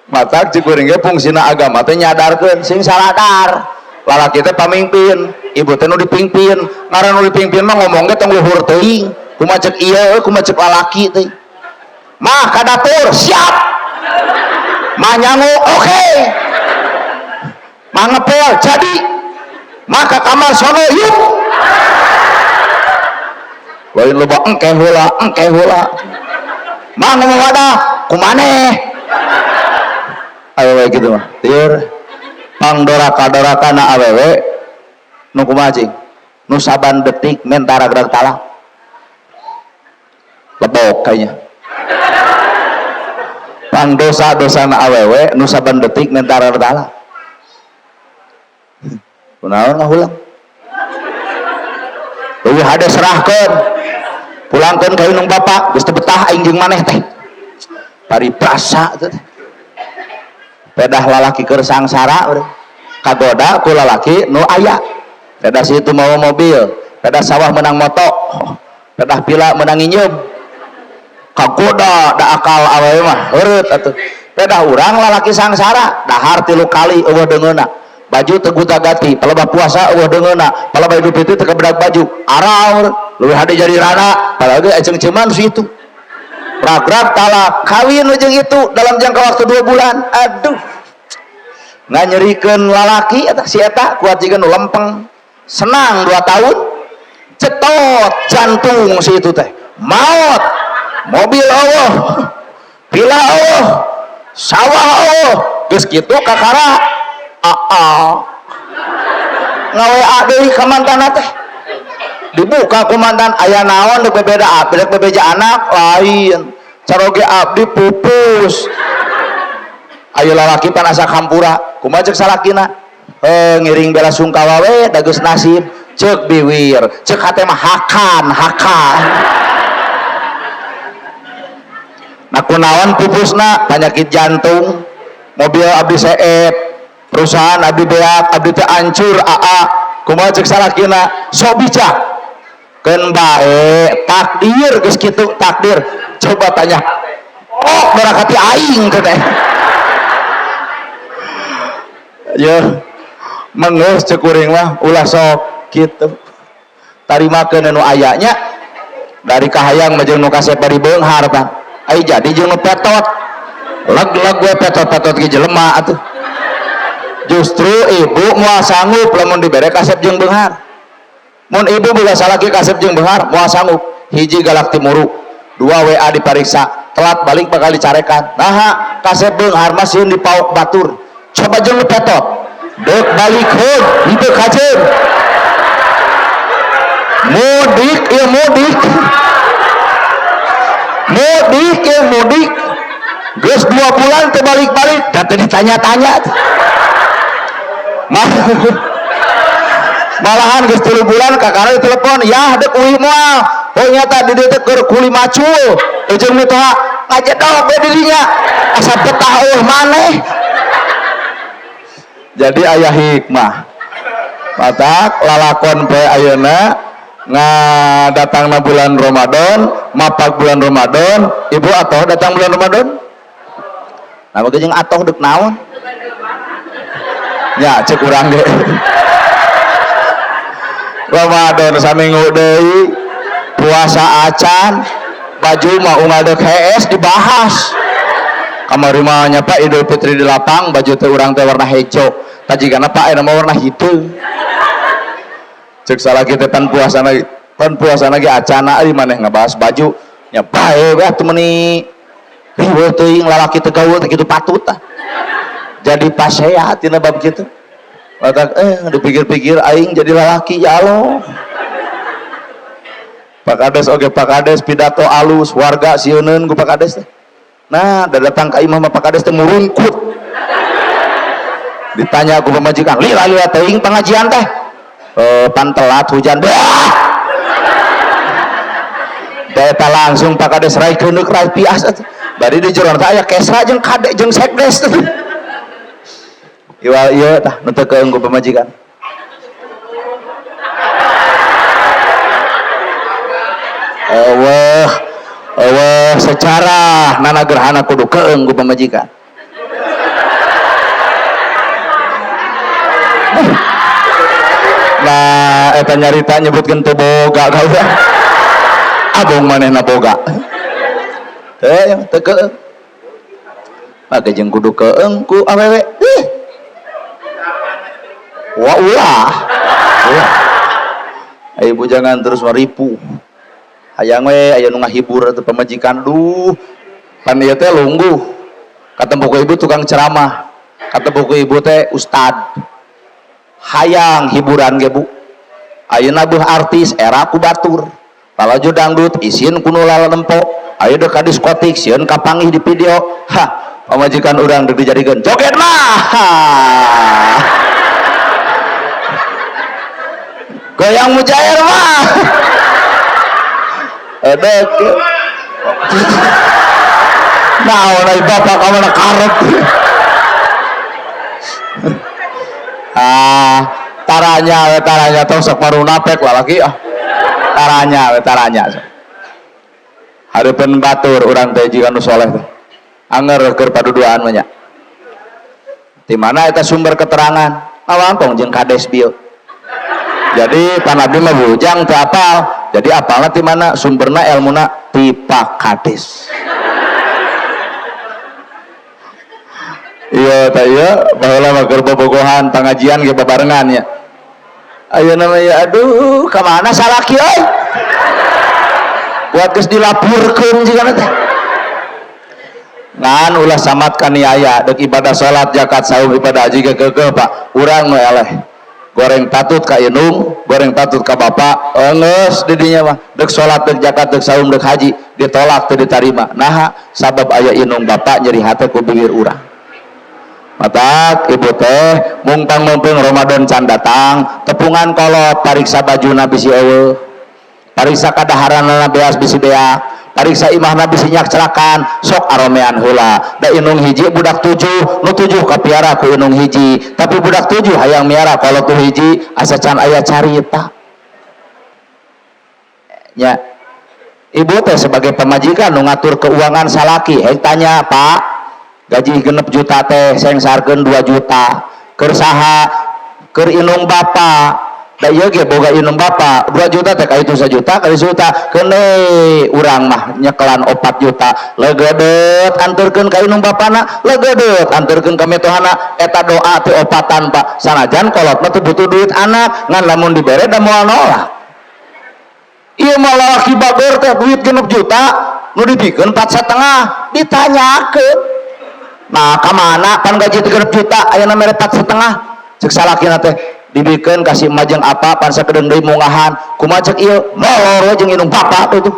Matak cek kuring ge fungsina agama teh nyadarkeun sing saladar. Lalaki teh pamimpin, ibu teh nu dipingpin. Ngaran nu dipingpin mah ngomong ge tong luhur teuing. Kumaha cek ieu, kumaha cek lalaki teh. Mah ka dapur, siap. Mah nyangu, oke. Mah ngepel, jadi. Mah ka kamar sono, yuk. Lain loba engke heula, engke heula. Mah ngomong wadah, kumaneh. Awewe gitu mah. Tieur pangdoraka-doraka na awewe nu kumaha cing? Nu saban detik menta ragdag talak. Lebok kayaknya. Pangdosa-dosa na awewe nu saban detik menta ragdag talak. Kunaon ngahulang? Leuwih hade serahkeun. Pulangkeun ka indung bapak, geus teu betah aing jeung maneh teh. Paribrasa teh. Pedah lalaki keur sangsara urang. Kagoda ku lalaki nu aya. Pedah situ mawa mobil, pedah sawah menang moto, pedah pila menang nginjeum. Kagoda da akal awewe mah heureut atuh. Pedah urang lalaki sangsara, dahar 3 kali eueuh deungeunna. Baju teu gonta-ganti, palebah puasa eueuh deungeunna, palebah Idul Fitri teu kabedag baju. Araur, leuwih hade jadi rana, padahal ge eceung-ceuman si itu. Ragrag talak, kawin jeung itu dalam jangka waktu 2 bulan. Aduh. Nganyerikeun lalaki eta si eta kuat jiga nu lempeng. Senang 2 tahun, cetot jantung si itu teh. Maot, mobil eueuh, pila eueuh, sawah eueuh, geus kitu kakara aa. Ngawa deui ka mantanna teh. Dibuka ku mantan aya naon deuk bebeda abdi deuk bebeja anak lain. Caroge abdi pupus. Ayo lalaki pan asa kampura, kumaha ceuk salakina? Heuh ngiring bela sungkawa we da geus nasib, ceuk biwir, ceuk hate mah hakan, hakan. Nah kunaon pupusna? Penyakit jantung, mobil abdi seep, perusahaan abdi beak, abdi teh hancur aa. Kumaha ceuk salakina? Sok bijak. Keun bae takdir geus kitu takdir. Coba tanya. Oh, barakati aing teh. Yeuh, mengeus ceuk kuring mah ulah sok kitu. Tarimakeun anu aya nya. Dari kahayang mah jeung nu kasep bari beunghar tah. Ai jadi jeung nu petot. Leg-leg we petot-petot ge jelema atuh. Justru ibu moal sanggup lamun dibere kasep jeung beunghar. Mun ibu boga salaki kasep jeung beunghar moal sanggup. Hiji galak timuru, 2 WA dipariksa, telat balik bakal dicarekan. Naha kasep beunghar mah sieun dipaok batur. Coba jeung nu petot. Deuk balikeun henteu kajeun. Mudik ieu mudik. Mudik ieu mudik. Geus 2 bulan teu balik-balik, da teu ditanya-tanya. Malahan geus 3 bulan kakara ditelepon, yah deuk uih moal. Oh nyata di dieu teh keur kuli macul. Ujung mitoha ngajedog we dirinya. Asa betah eueuh maneh. Jadi aya hikmah. Matak lalakon poe ayeuna ngadatangna bulan Ramadan, mapak bulan Ramadan, ibu atoh datang bulan Ramadan? Nah, maka jeung atoh deuk naon? Ya, cek urang ge. Ramadan saminggu deui, puasa acan, baju mah unggal deuk hees dibahas. Kamari mah nya Pak Idul Fitri di lapang, baju teh urang teh warna hejo. Tajigana Pak ayeuna mah warna hideung. Cek salaki teh pan puasa lagi, pan puasa lagi acana euy maneh ngabahas baju. Nya bae we atuh meuni riweuh teuing lalaki teu gaul teh kitu patut tah. Jadi pasea tina bab kitu. Matak dipikir-pikir aing jadi lalaki ya Allah. Pak Kades oge Pak Kades pidato alus warga sieuneun ku Pak Kades teh. Nah, da datang ka imah mah Pak Kades teh murungkut. Ditanya ku pamajikan, lila-lila teuing pengajian teh. Pan telat hujan. Bah! Deta langsung Pak Kades rai keundeuk rai pias atuh. Bari di jero teh aya kesra jeung kade jeung sekdes teh. Iwal ieu tah nu teu keung ku pamajikan. Eueuh, eueuh secara nana gerhana kudu keung ku pamajikan. Nah, eta nyarita nyebutkeun teu boga ka urang. Abong manehna boga. Teu teu keung. Maka jeung kudu keung ku awewe. Ih. Wah ulah. Ulah. Ibu jangan terus meripu. Hayang we aya nu ngahibur atuh pamajikan duh. Pan ieu teh lungguh. Katempo ku ibu tukang ceramah. Katempo ku ibu teh ustad. Hayang hiburan ge bu. Ayeuna beuh artis era ku batur. Lalajo dangdut isin ku nu lalempo. Ayeuna ka diskotik sieun kapanggih di video. Hah, pamajikan urang deuk dijadikeun joget mah. Goyang mujair mah. Edek. Naon ai bapak ka mana karep. Ah, taranya we taranya tong sok marunapek lalaki ah. Taranya we taranya. Hareupeun batur urang teh jiga nu soleh teh. Anger keur paduduaan mah nya. Di mana eta sumber keterangan? Ngawangkong jeung kades bieu. Jadi pan abdi mah bujang teu apal. Jadi apalna ti mana? Sumberna elmuna ti Pak Kades. Iya tah ieu baheula mah keur bobogohan pangajian ge babarengan nya. Ayeuna mah ya aduh ka mana salaki euy? Buat geus dilapurkeun jigana teh. Ngan ulah samat kaniaya deuk ibadah salat, zakat, saum, ibadah haji ge keukeuh Pak. Urang nu eleh. Goreng patut ka indung, goreng patut ka bapak, enggeus di dinya mah. Deuk salat, deuk zakat, deuk saum, deuk haji ditolak teu ditarima. Naha? Sabab aya indung bapak nyeri hate ku bibir urang. Matak ibu teh mungtang mumpung Ramadan can datang, tepungan kolot pariksa bajuna bisi eueuh. Pariksa kadaharanna beas bisi beak, pariksa imahna bisi nyakcrakan, sok aromean heula. Da inung hiji budak tujuh, nu tujuh kapiara ku inung hiji, tapi budak tujuh hayang miara kolot tu hiji asa can aya carita. Nya. Ibu teh sebagai pamajikan nu ngatur keuangan salaki, hei tanya, Pak, gaji 6 juta teh sengsarkeun 2 juta. Keur saha? Keur inung bapa. Da ieu ge boga inung bapa, 2 juta teh ka itu 1 juta, ka itu juta. Keune urang mah nyekelan 4 juta. Legedeut anturkeun ka inung bapana, legedeut anturkeun ka mitohana. Eta doa teh opatan, Pak. Sanajan kolot mah teu butuh duit anak, ngan lamun dibere da moal nolak. Ieu mah lalaki bageur teh duit 6 juta, nu dibikeun 4,5, ditanyakeun. Nah, ka mana pan gaji 3 juta, ayeuna mere 4,5. Ceuk salakina teh dibikeun ka si emak jeung apa pan sakedeung deui mungahan. Kumaha ceuk ieu? Molor we jeung indung bapak tuh.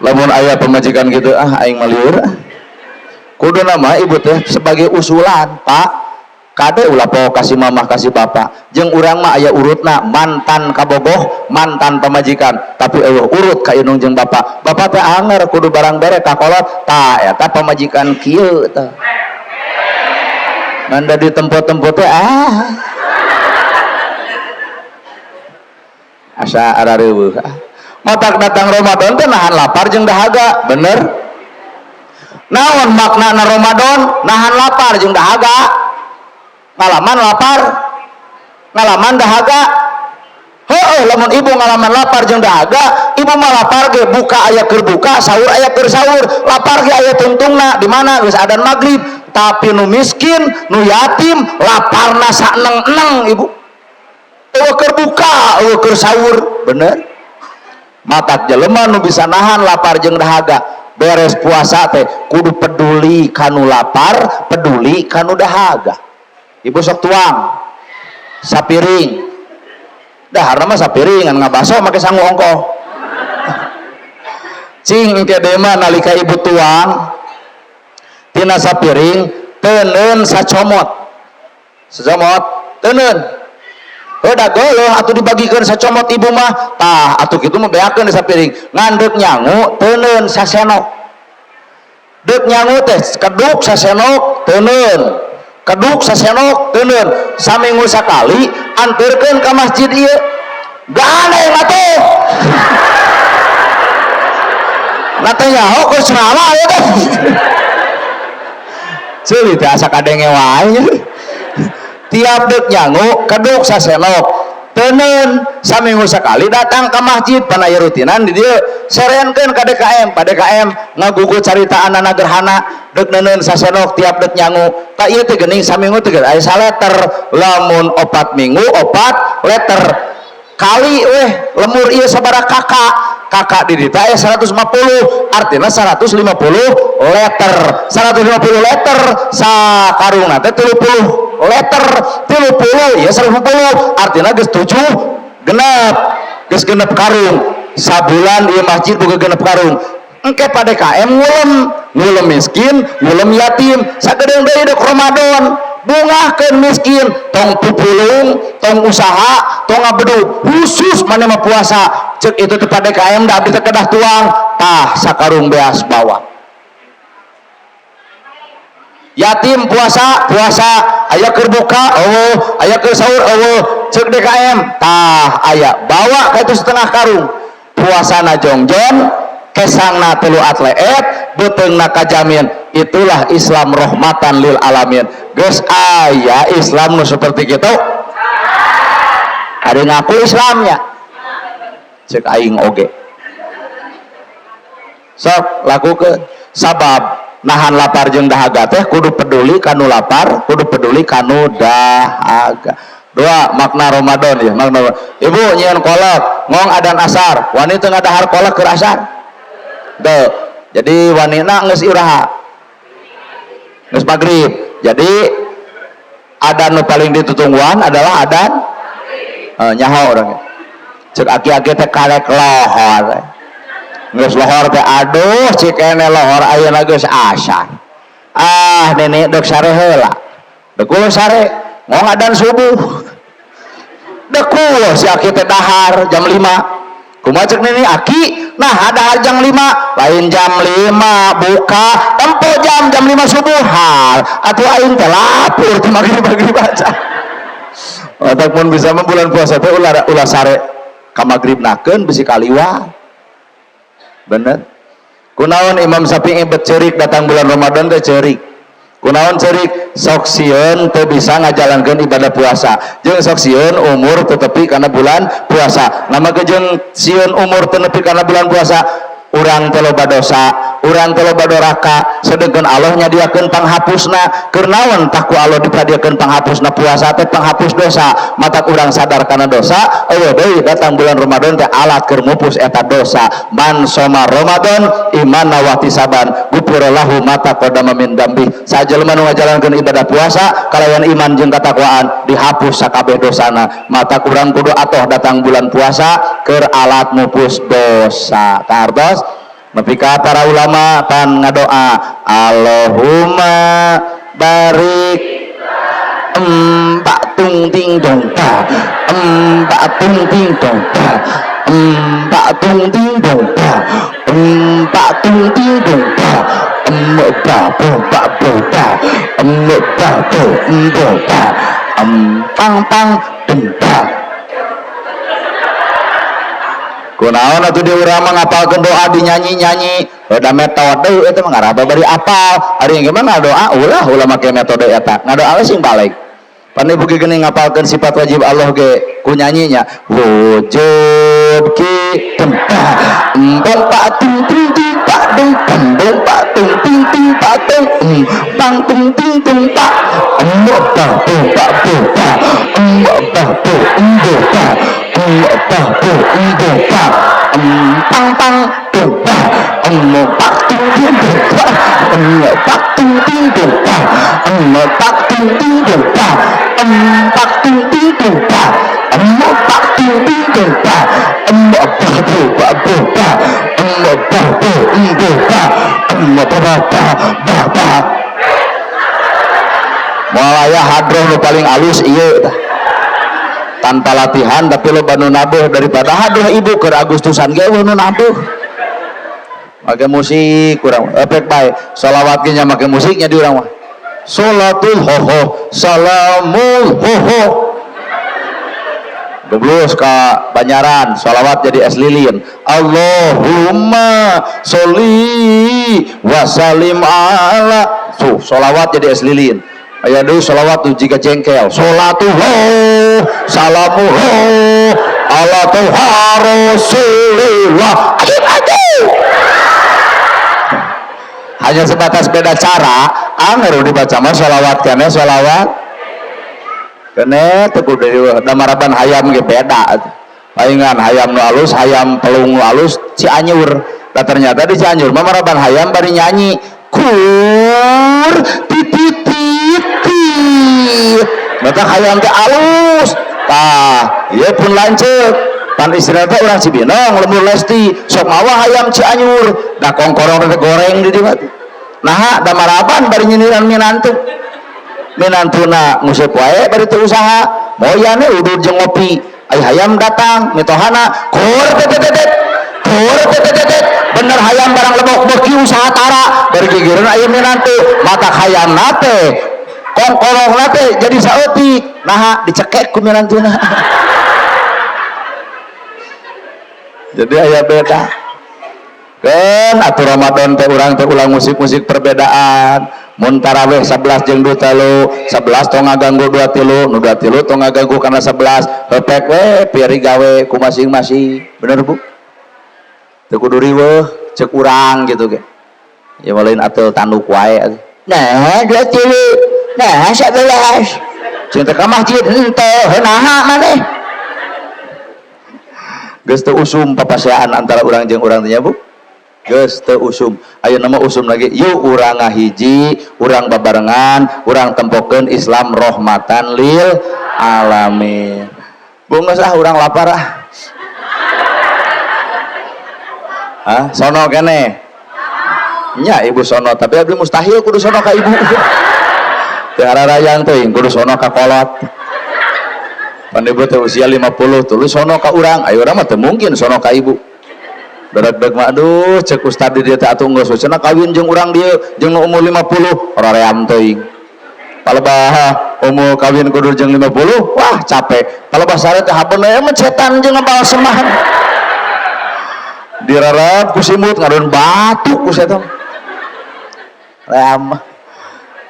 Lamun aya pamajikan gitu, ah aing mah lieur. Kuduna mah ibu teh sebagai usulan, Pak. Kade ulah poho kasih mamah kasih bapak. Jeung urang mah aya urutna mantan kabogoh, mantan pamajikan, tapi eueuh urut ka indung jeung bapak. Bapak teh anger kudu barang bere ka kolot, tah eta pamajikan kieu tah. Ngan da ditempo-tempo teh ah. Asa arareuweuh. Matak datang Ramadan teh nahan lapar jeung dahaga, bener? Naon maknana Ramadan? Nahan lapar jeung dahaga. Ngalaman lapar, ngalaman dahaga. Heueuh, lamun ibu ngalaman lapar jeung dahaga, ibu mah lapar ge buka aya keur buka, sahur aya keur sahur, lapar ge aya tungtungna di mana geus adan magrib. Tapi nu miskin, nu yatim, laparna saeneng-eneng ibu. Eueuh keur buka, eueuh keur sahur, bener? Matak jelema nu bisa nahan lapar jeung dahaga, beres puasa teh kudu peduli kanu lapar, peduli kanu dahaga. Ibu sok tuang sapiring, daharna mah sapiring ngan ngabaso make sangu ongkoh. Cing engke deui mah nalika ibu tuang tina sapiring teuneun sacomot, sacomot teuneun. Heuh da geuleuh atuh dibagikeun sacomot ibu mah, tah atuh kitu mah beakeun di sapiring. Ngan deuk nyangu teuneun sasenok, deuk nyangu teh keduk sasenok teuneun. Keduk sasenok teuneun saminggu sakali anterkeun ka masjid ieu. Gandeng atuh. Nate nyaho keur ceramah ieu teh. Ceuli teh asa kadenge wae. Tiap deuk nyangu keduk sasenok teuneun saminggu sakali datang ke masjid pan aya rutinan di dieu serenkeun ka DKM. Pa DKM ngagugu carita anana gerhana deuk neuneun sasenok tiap deuk nyangu. Tak ieu teh geuning saminggu teh aya saleter, lamun 4 minggu 4 leter kali weh lemur ieu sabaraha kakak kakak di dieu aya 150 artinya 150 leter 150 leter sakarungna teh 30 leter 30 ya 150 artinya geus 7 genep geus genep karung sabulan ieu masjid boga genep karung. Engke pa DKM ngulem ngulem miskin ngulem yatim sagedeung deui dek Ramadan bungahkeun miskin tong pupulung tong usaha tong ngabedug khusus maneh mah puasa cek itu teh pa DKM da abdi teh kedah tuang tah sakarung beas bawa. Yatim puasa puasa aya keur buka eueuh aya keur sahur eueuh cek DKM tah aya bawa ka itu setengah karung puasana jongjon kesangna telu atleet beuteungna kajamin. Itulah Islam rahmatan lil alamin. Geus aya Islam nu seperti kitu ada ngaku Islamnya cek aing oge sok lakukeun sabab nahan lapar jeung dahaga teh kudu peduli kanu lapar kudu peduli kanu dahaga. Doa makna Ramadan ya makna ibu nyieun kolak ngong adan asar wani teu ngadahar kolak keur asar teu jadi wanina geus iraha geus magrib. Jadi adan nu paling ditutungguan adalah adan nyaho urang cek aki-aki teh karek lohor geus lohor teh aduh cikene lohor ayeuna geus asar ah nenek dek sare heula dek ulah sare ngong adan subuh dek ulah si aki teh dahar jam 5 kumaha cek nenek aki nah dahar jam 5 lain jam 5 buka tempo jam 5 subuh hal atuh aing teh lapur teh magrib-magrib aja. Ataupun bisa mah bulan puasa teh ulah ulah sare ka magribnakeun bisi kaliwat. Bener kunaon Imam Syafi'i bet ceurik datang bulan Ramadan teh ceurik kunaon ceurik sok sieun teu bisa ngajalankeun ibadah puasa jeung sok sieun umur teu tepi kana bulan puasa. Nama ge jeung sieun umur teu nepi kana bulan puasa urang teh loba dosa urang teh loba doraka sedengkeun Allah nyadiakeun panghapusna keur naon tah ku Allah dipadiakeun panghapusna puasa teh panghapus dosa matak urang sadar kana dosa eueuh deui datang bulan Ramadan teh alat keur mupus eta dosa. Man soma Ramadan imana wa ihtisaban ghufira lahu ma taqaddama min dzambi sajelema nu ngajalankeun ibadah puasa kalawan iman jeung katakwaan dihapus sakabeh dosana matak urang kudu atoh datang bulan puasa keur alat mupus dosa. Kartos nepi ka para ulama pan ngadoa Allahumma barik empak tung ting dong ba empak tung ting dong ba empak tung ting dong ba empak tung ting dong ba em ba bo ba bo ba em ba bo em bo ba em pang pang dem ba. Kunaon atuh di urang mah ngapalkeun doa dinyanyi-nyanyi da metode eta mah ngaraba bari apal ari gimana doa ulah ulah make metode eta ngadoa we sing balik pan ibu ge geuning ngapalkeun sifat wajib Allah ge ku nyanyinya wujud ki tempa embong pak tung ting ting pak dung embong pak tung ting ting pak tung pang tung ting tung pak embong pak tung pak bu pak embong pak bu embong pak embong pak bu embong pak pang pang tung pak embong pak tung ting tung pak embong pak tung ting tung pak embong pak tung ting tung pak empak tung ting tung pak embong pak tung ting tung pak embong pak bu pak bu pak embong pak bu embong pak embong pak pak pak pak. Moal aya hadroh nu paling alus ieu tah tanpa latihan tapi loba nu nabuh daripada hadroh ibu keur Agustusan ge eueuh nu nabuh make musik kurang efek bae sholawat ge nya make musiknya di urang mah. Sholatul hoho salamul hoho. Geblus ka Banyaran, sholawat jadi es lilin. Allahumma sholli wa salim ala. Tuh, sholawat jadi es lilin. Aya deui sholawat tuh jiga jengkel. Sholatullah salamullah ala tuha rasulillah. Ayo aduh. Hanya sebatas beda cara, anger dibaca mah sholawat kene sholawat kene teu kudu damaraban hayam ge beda. Palingan hayam nu alus, hayam pelung nu alus Cianjur. Nah, ternyata di Cianjur mah maraban hayam bari nyanyi kur titit titit. Mata hayam teh alus. Tah, ieu pun lanceuk. Pan istrina teh urang Cibinong, lembur Lesti, sok mawa hayam Cianjur. Da kongkorong teh goreng di dieu mah. Nah, da maraban bari nyindiran minantu. Minantuna nguseup wae bari teu usaha. Moyane udud jeung ngopi. Ai hayam datang, mitohana kur tetetetet. Kur tetetetet. Bener hayam barang lebok beuki usaha tara, bari gigireun aya minantu. Mata hayam teh kongkorong teh jadi saeutik. Naha dicekek ku minantuna. Jadi aya beda. Kan atuh Ramadan teh urang teh ulang musik-musik perbedaan. Mun tarawih 11 jeung 2 tilu, 11 tong ngaganggu 2 tilu, nu 2 tilu tong ngaganggu kana 11. Hepek we piari gawe ku masing-masing. Bener Bu? Teu kudu riweuh ceuk urang gitu ge. Ya lain atul tanduk wae atuh. Nah, 2 tilu. Nah, 11. Cinta ka masjid henteu, naha maneh? Geus teu usum papaseaan antara urang jeung urang teh nya Bu. Geus teu usum. Ayeuna mah usum lagi. Yuk urang ngahiji, urang babarengan, urang tempokeun Islam rahmatan lil alamin. Bu geus ah urang lapar ah. Hah, sono kene. Nya ibu sono, tapi abdi mustahil kudu sono ka ibu. Teu ararayang teuing kudu sono ka kolot. Pan ibu teh usia 50 tuluy sono ka urang, ayo urang mah teu mungkin sono ka ibu. Dadak-dag mah aduh cek ustad di dieu teh atuh geus cenah kawin jeung urang dieu jeung nu umur 50 hoream teuing. Palebah umur kawin kudu jeung 50, wah capek. Palebah sare teh habeun we mah setan jeung ngabalseman. Dirarap ku simut ngadon batuk ku setan. Ream.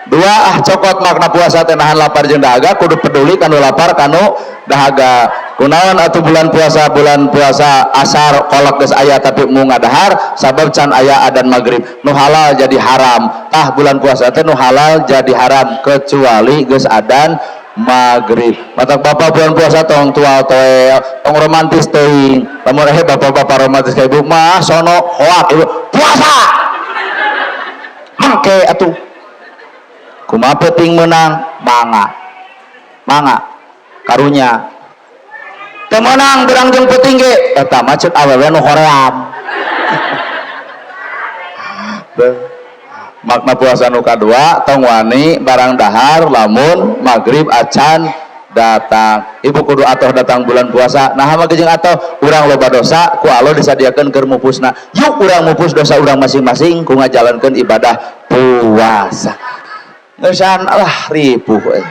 Dua ah cokot makna puasa teh nahan lapar jeung dahaga kudu peduli kanu lapar kanu dahaga. Kunaon atuh bulan puasa asar kolak geus aya tapi mu ngadahar sabab can aya adan maghrib nu halal jadi haram. Tah bulan puasa teh nu halal jadi haram kecuali geus adan maghrib. Matak bapak bulan puasa tong tua toel tong romantis teuing. Lamun bapak-bapak romantis ka ibu mah sono hoak ibu puasa. Mangke atuh. Kumaha peuting meunang mangga. Mangga karunya. Teu meunang berang jeung peuting ge eta mah ceuk awewe nu hoream. Makna puasa nu kadua tong wani barang dahar lamun maghrib acan datang. Ibu kudu atoh datang bulan puasa. Nah mah jeung atoh urang loba dosa ku Allah disadiakeun keur mupusna. Yuk urang mupus dosa urang masing-masing ku ngajalankeun ibadah puasa. Ngeusan lah ripuh euy.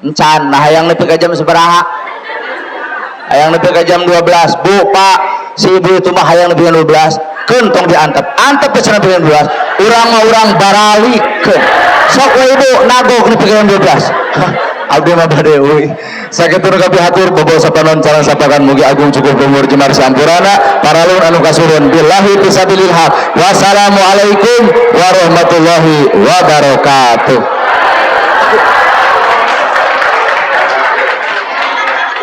Encan nah hayang nepi ka jam sabaraha? Hayang nepi ka jam 12. Bu, Pak, si ibu itu mah hayang nepi ka 12. Keun tong diantep. Antep geus nepi ka 12. Urang mah urang baralikeun. Sok we ibu nagog nepi ka jam 12. Hah, abdi mah bade euy. Sakitu nu kapihatur bobo sapanon sareng sapakan mugi agung cukup umur jemar sampurana paralun anu kasurun billahi fisabilil haq. Wassalamualaikum warahmatullahi wabarakatuh.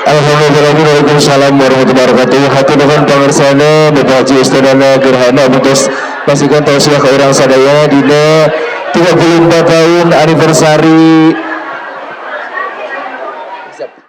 Alhamdulillah, waalaikumsalam warahmatullahi wabarakatuh. Hatur nuhun pangersana Bapak Haji Ustadana Gerhana Buntus masihkan tausiah ke urang sadaya dina 34 tahun anniversary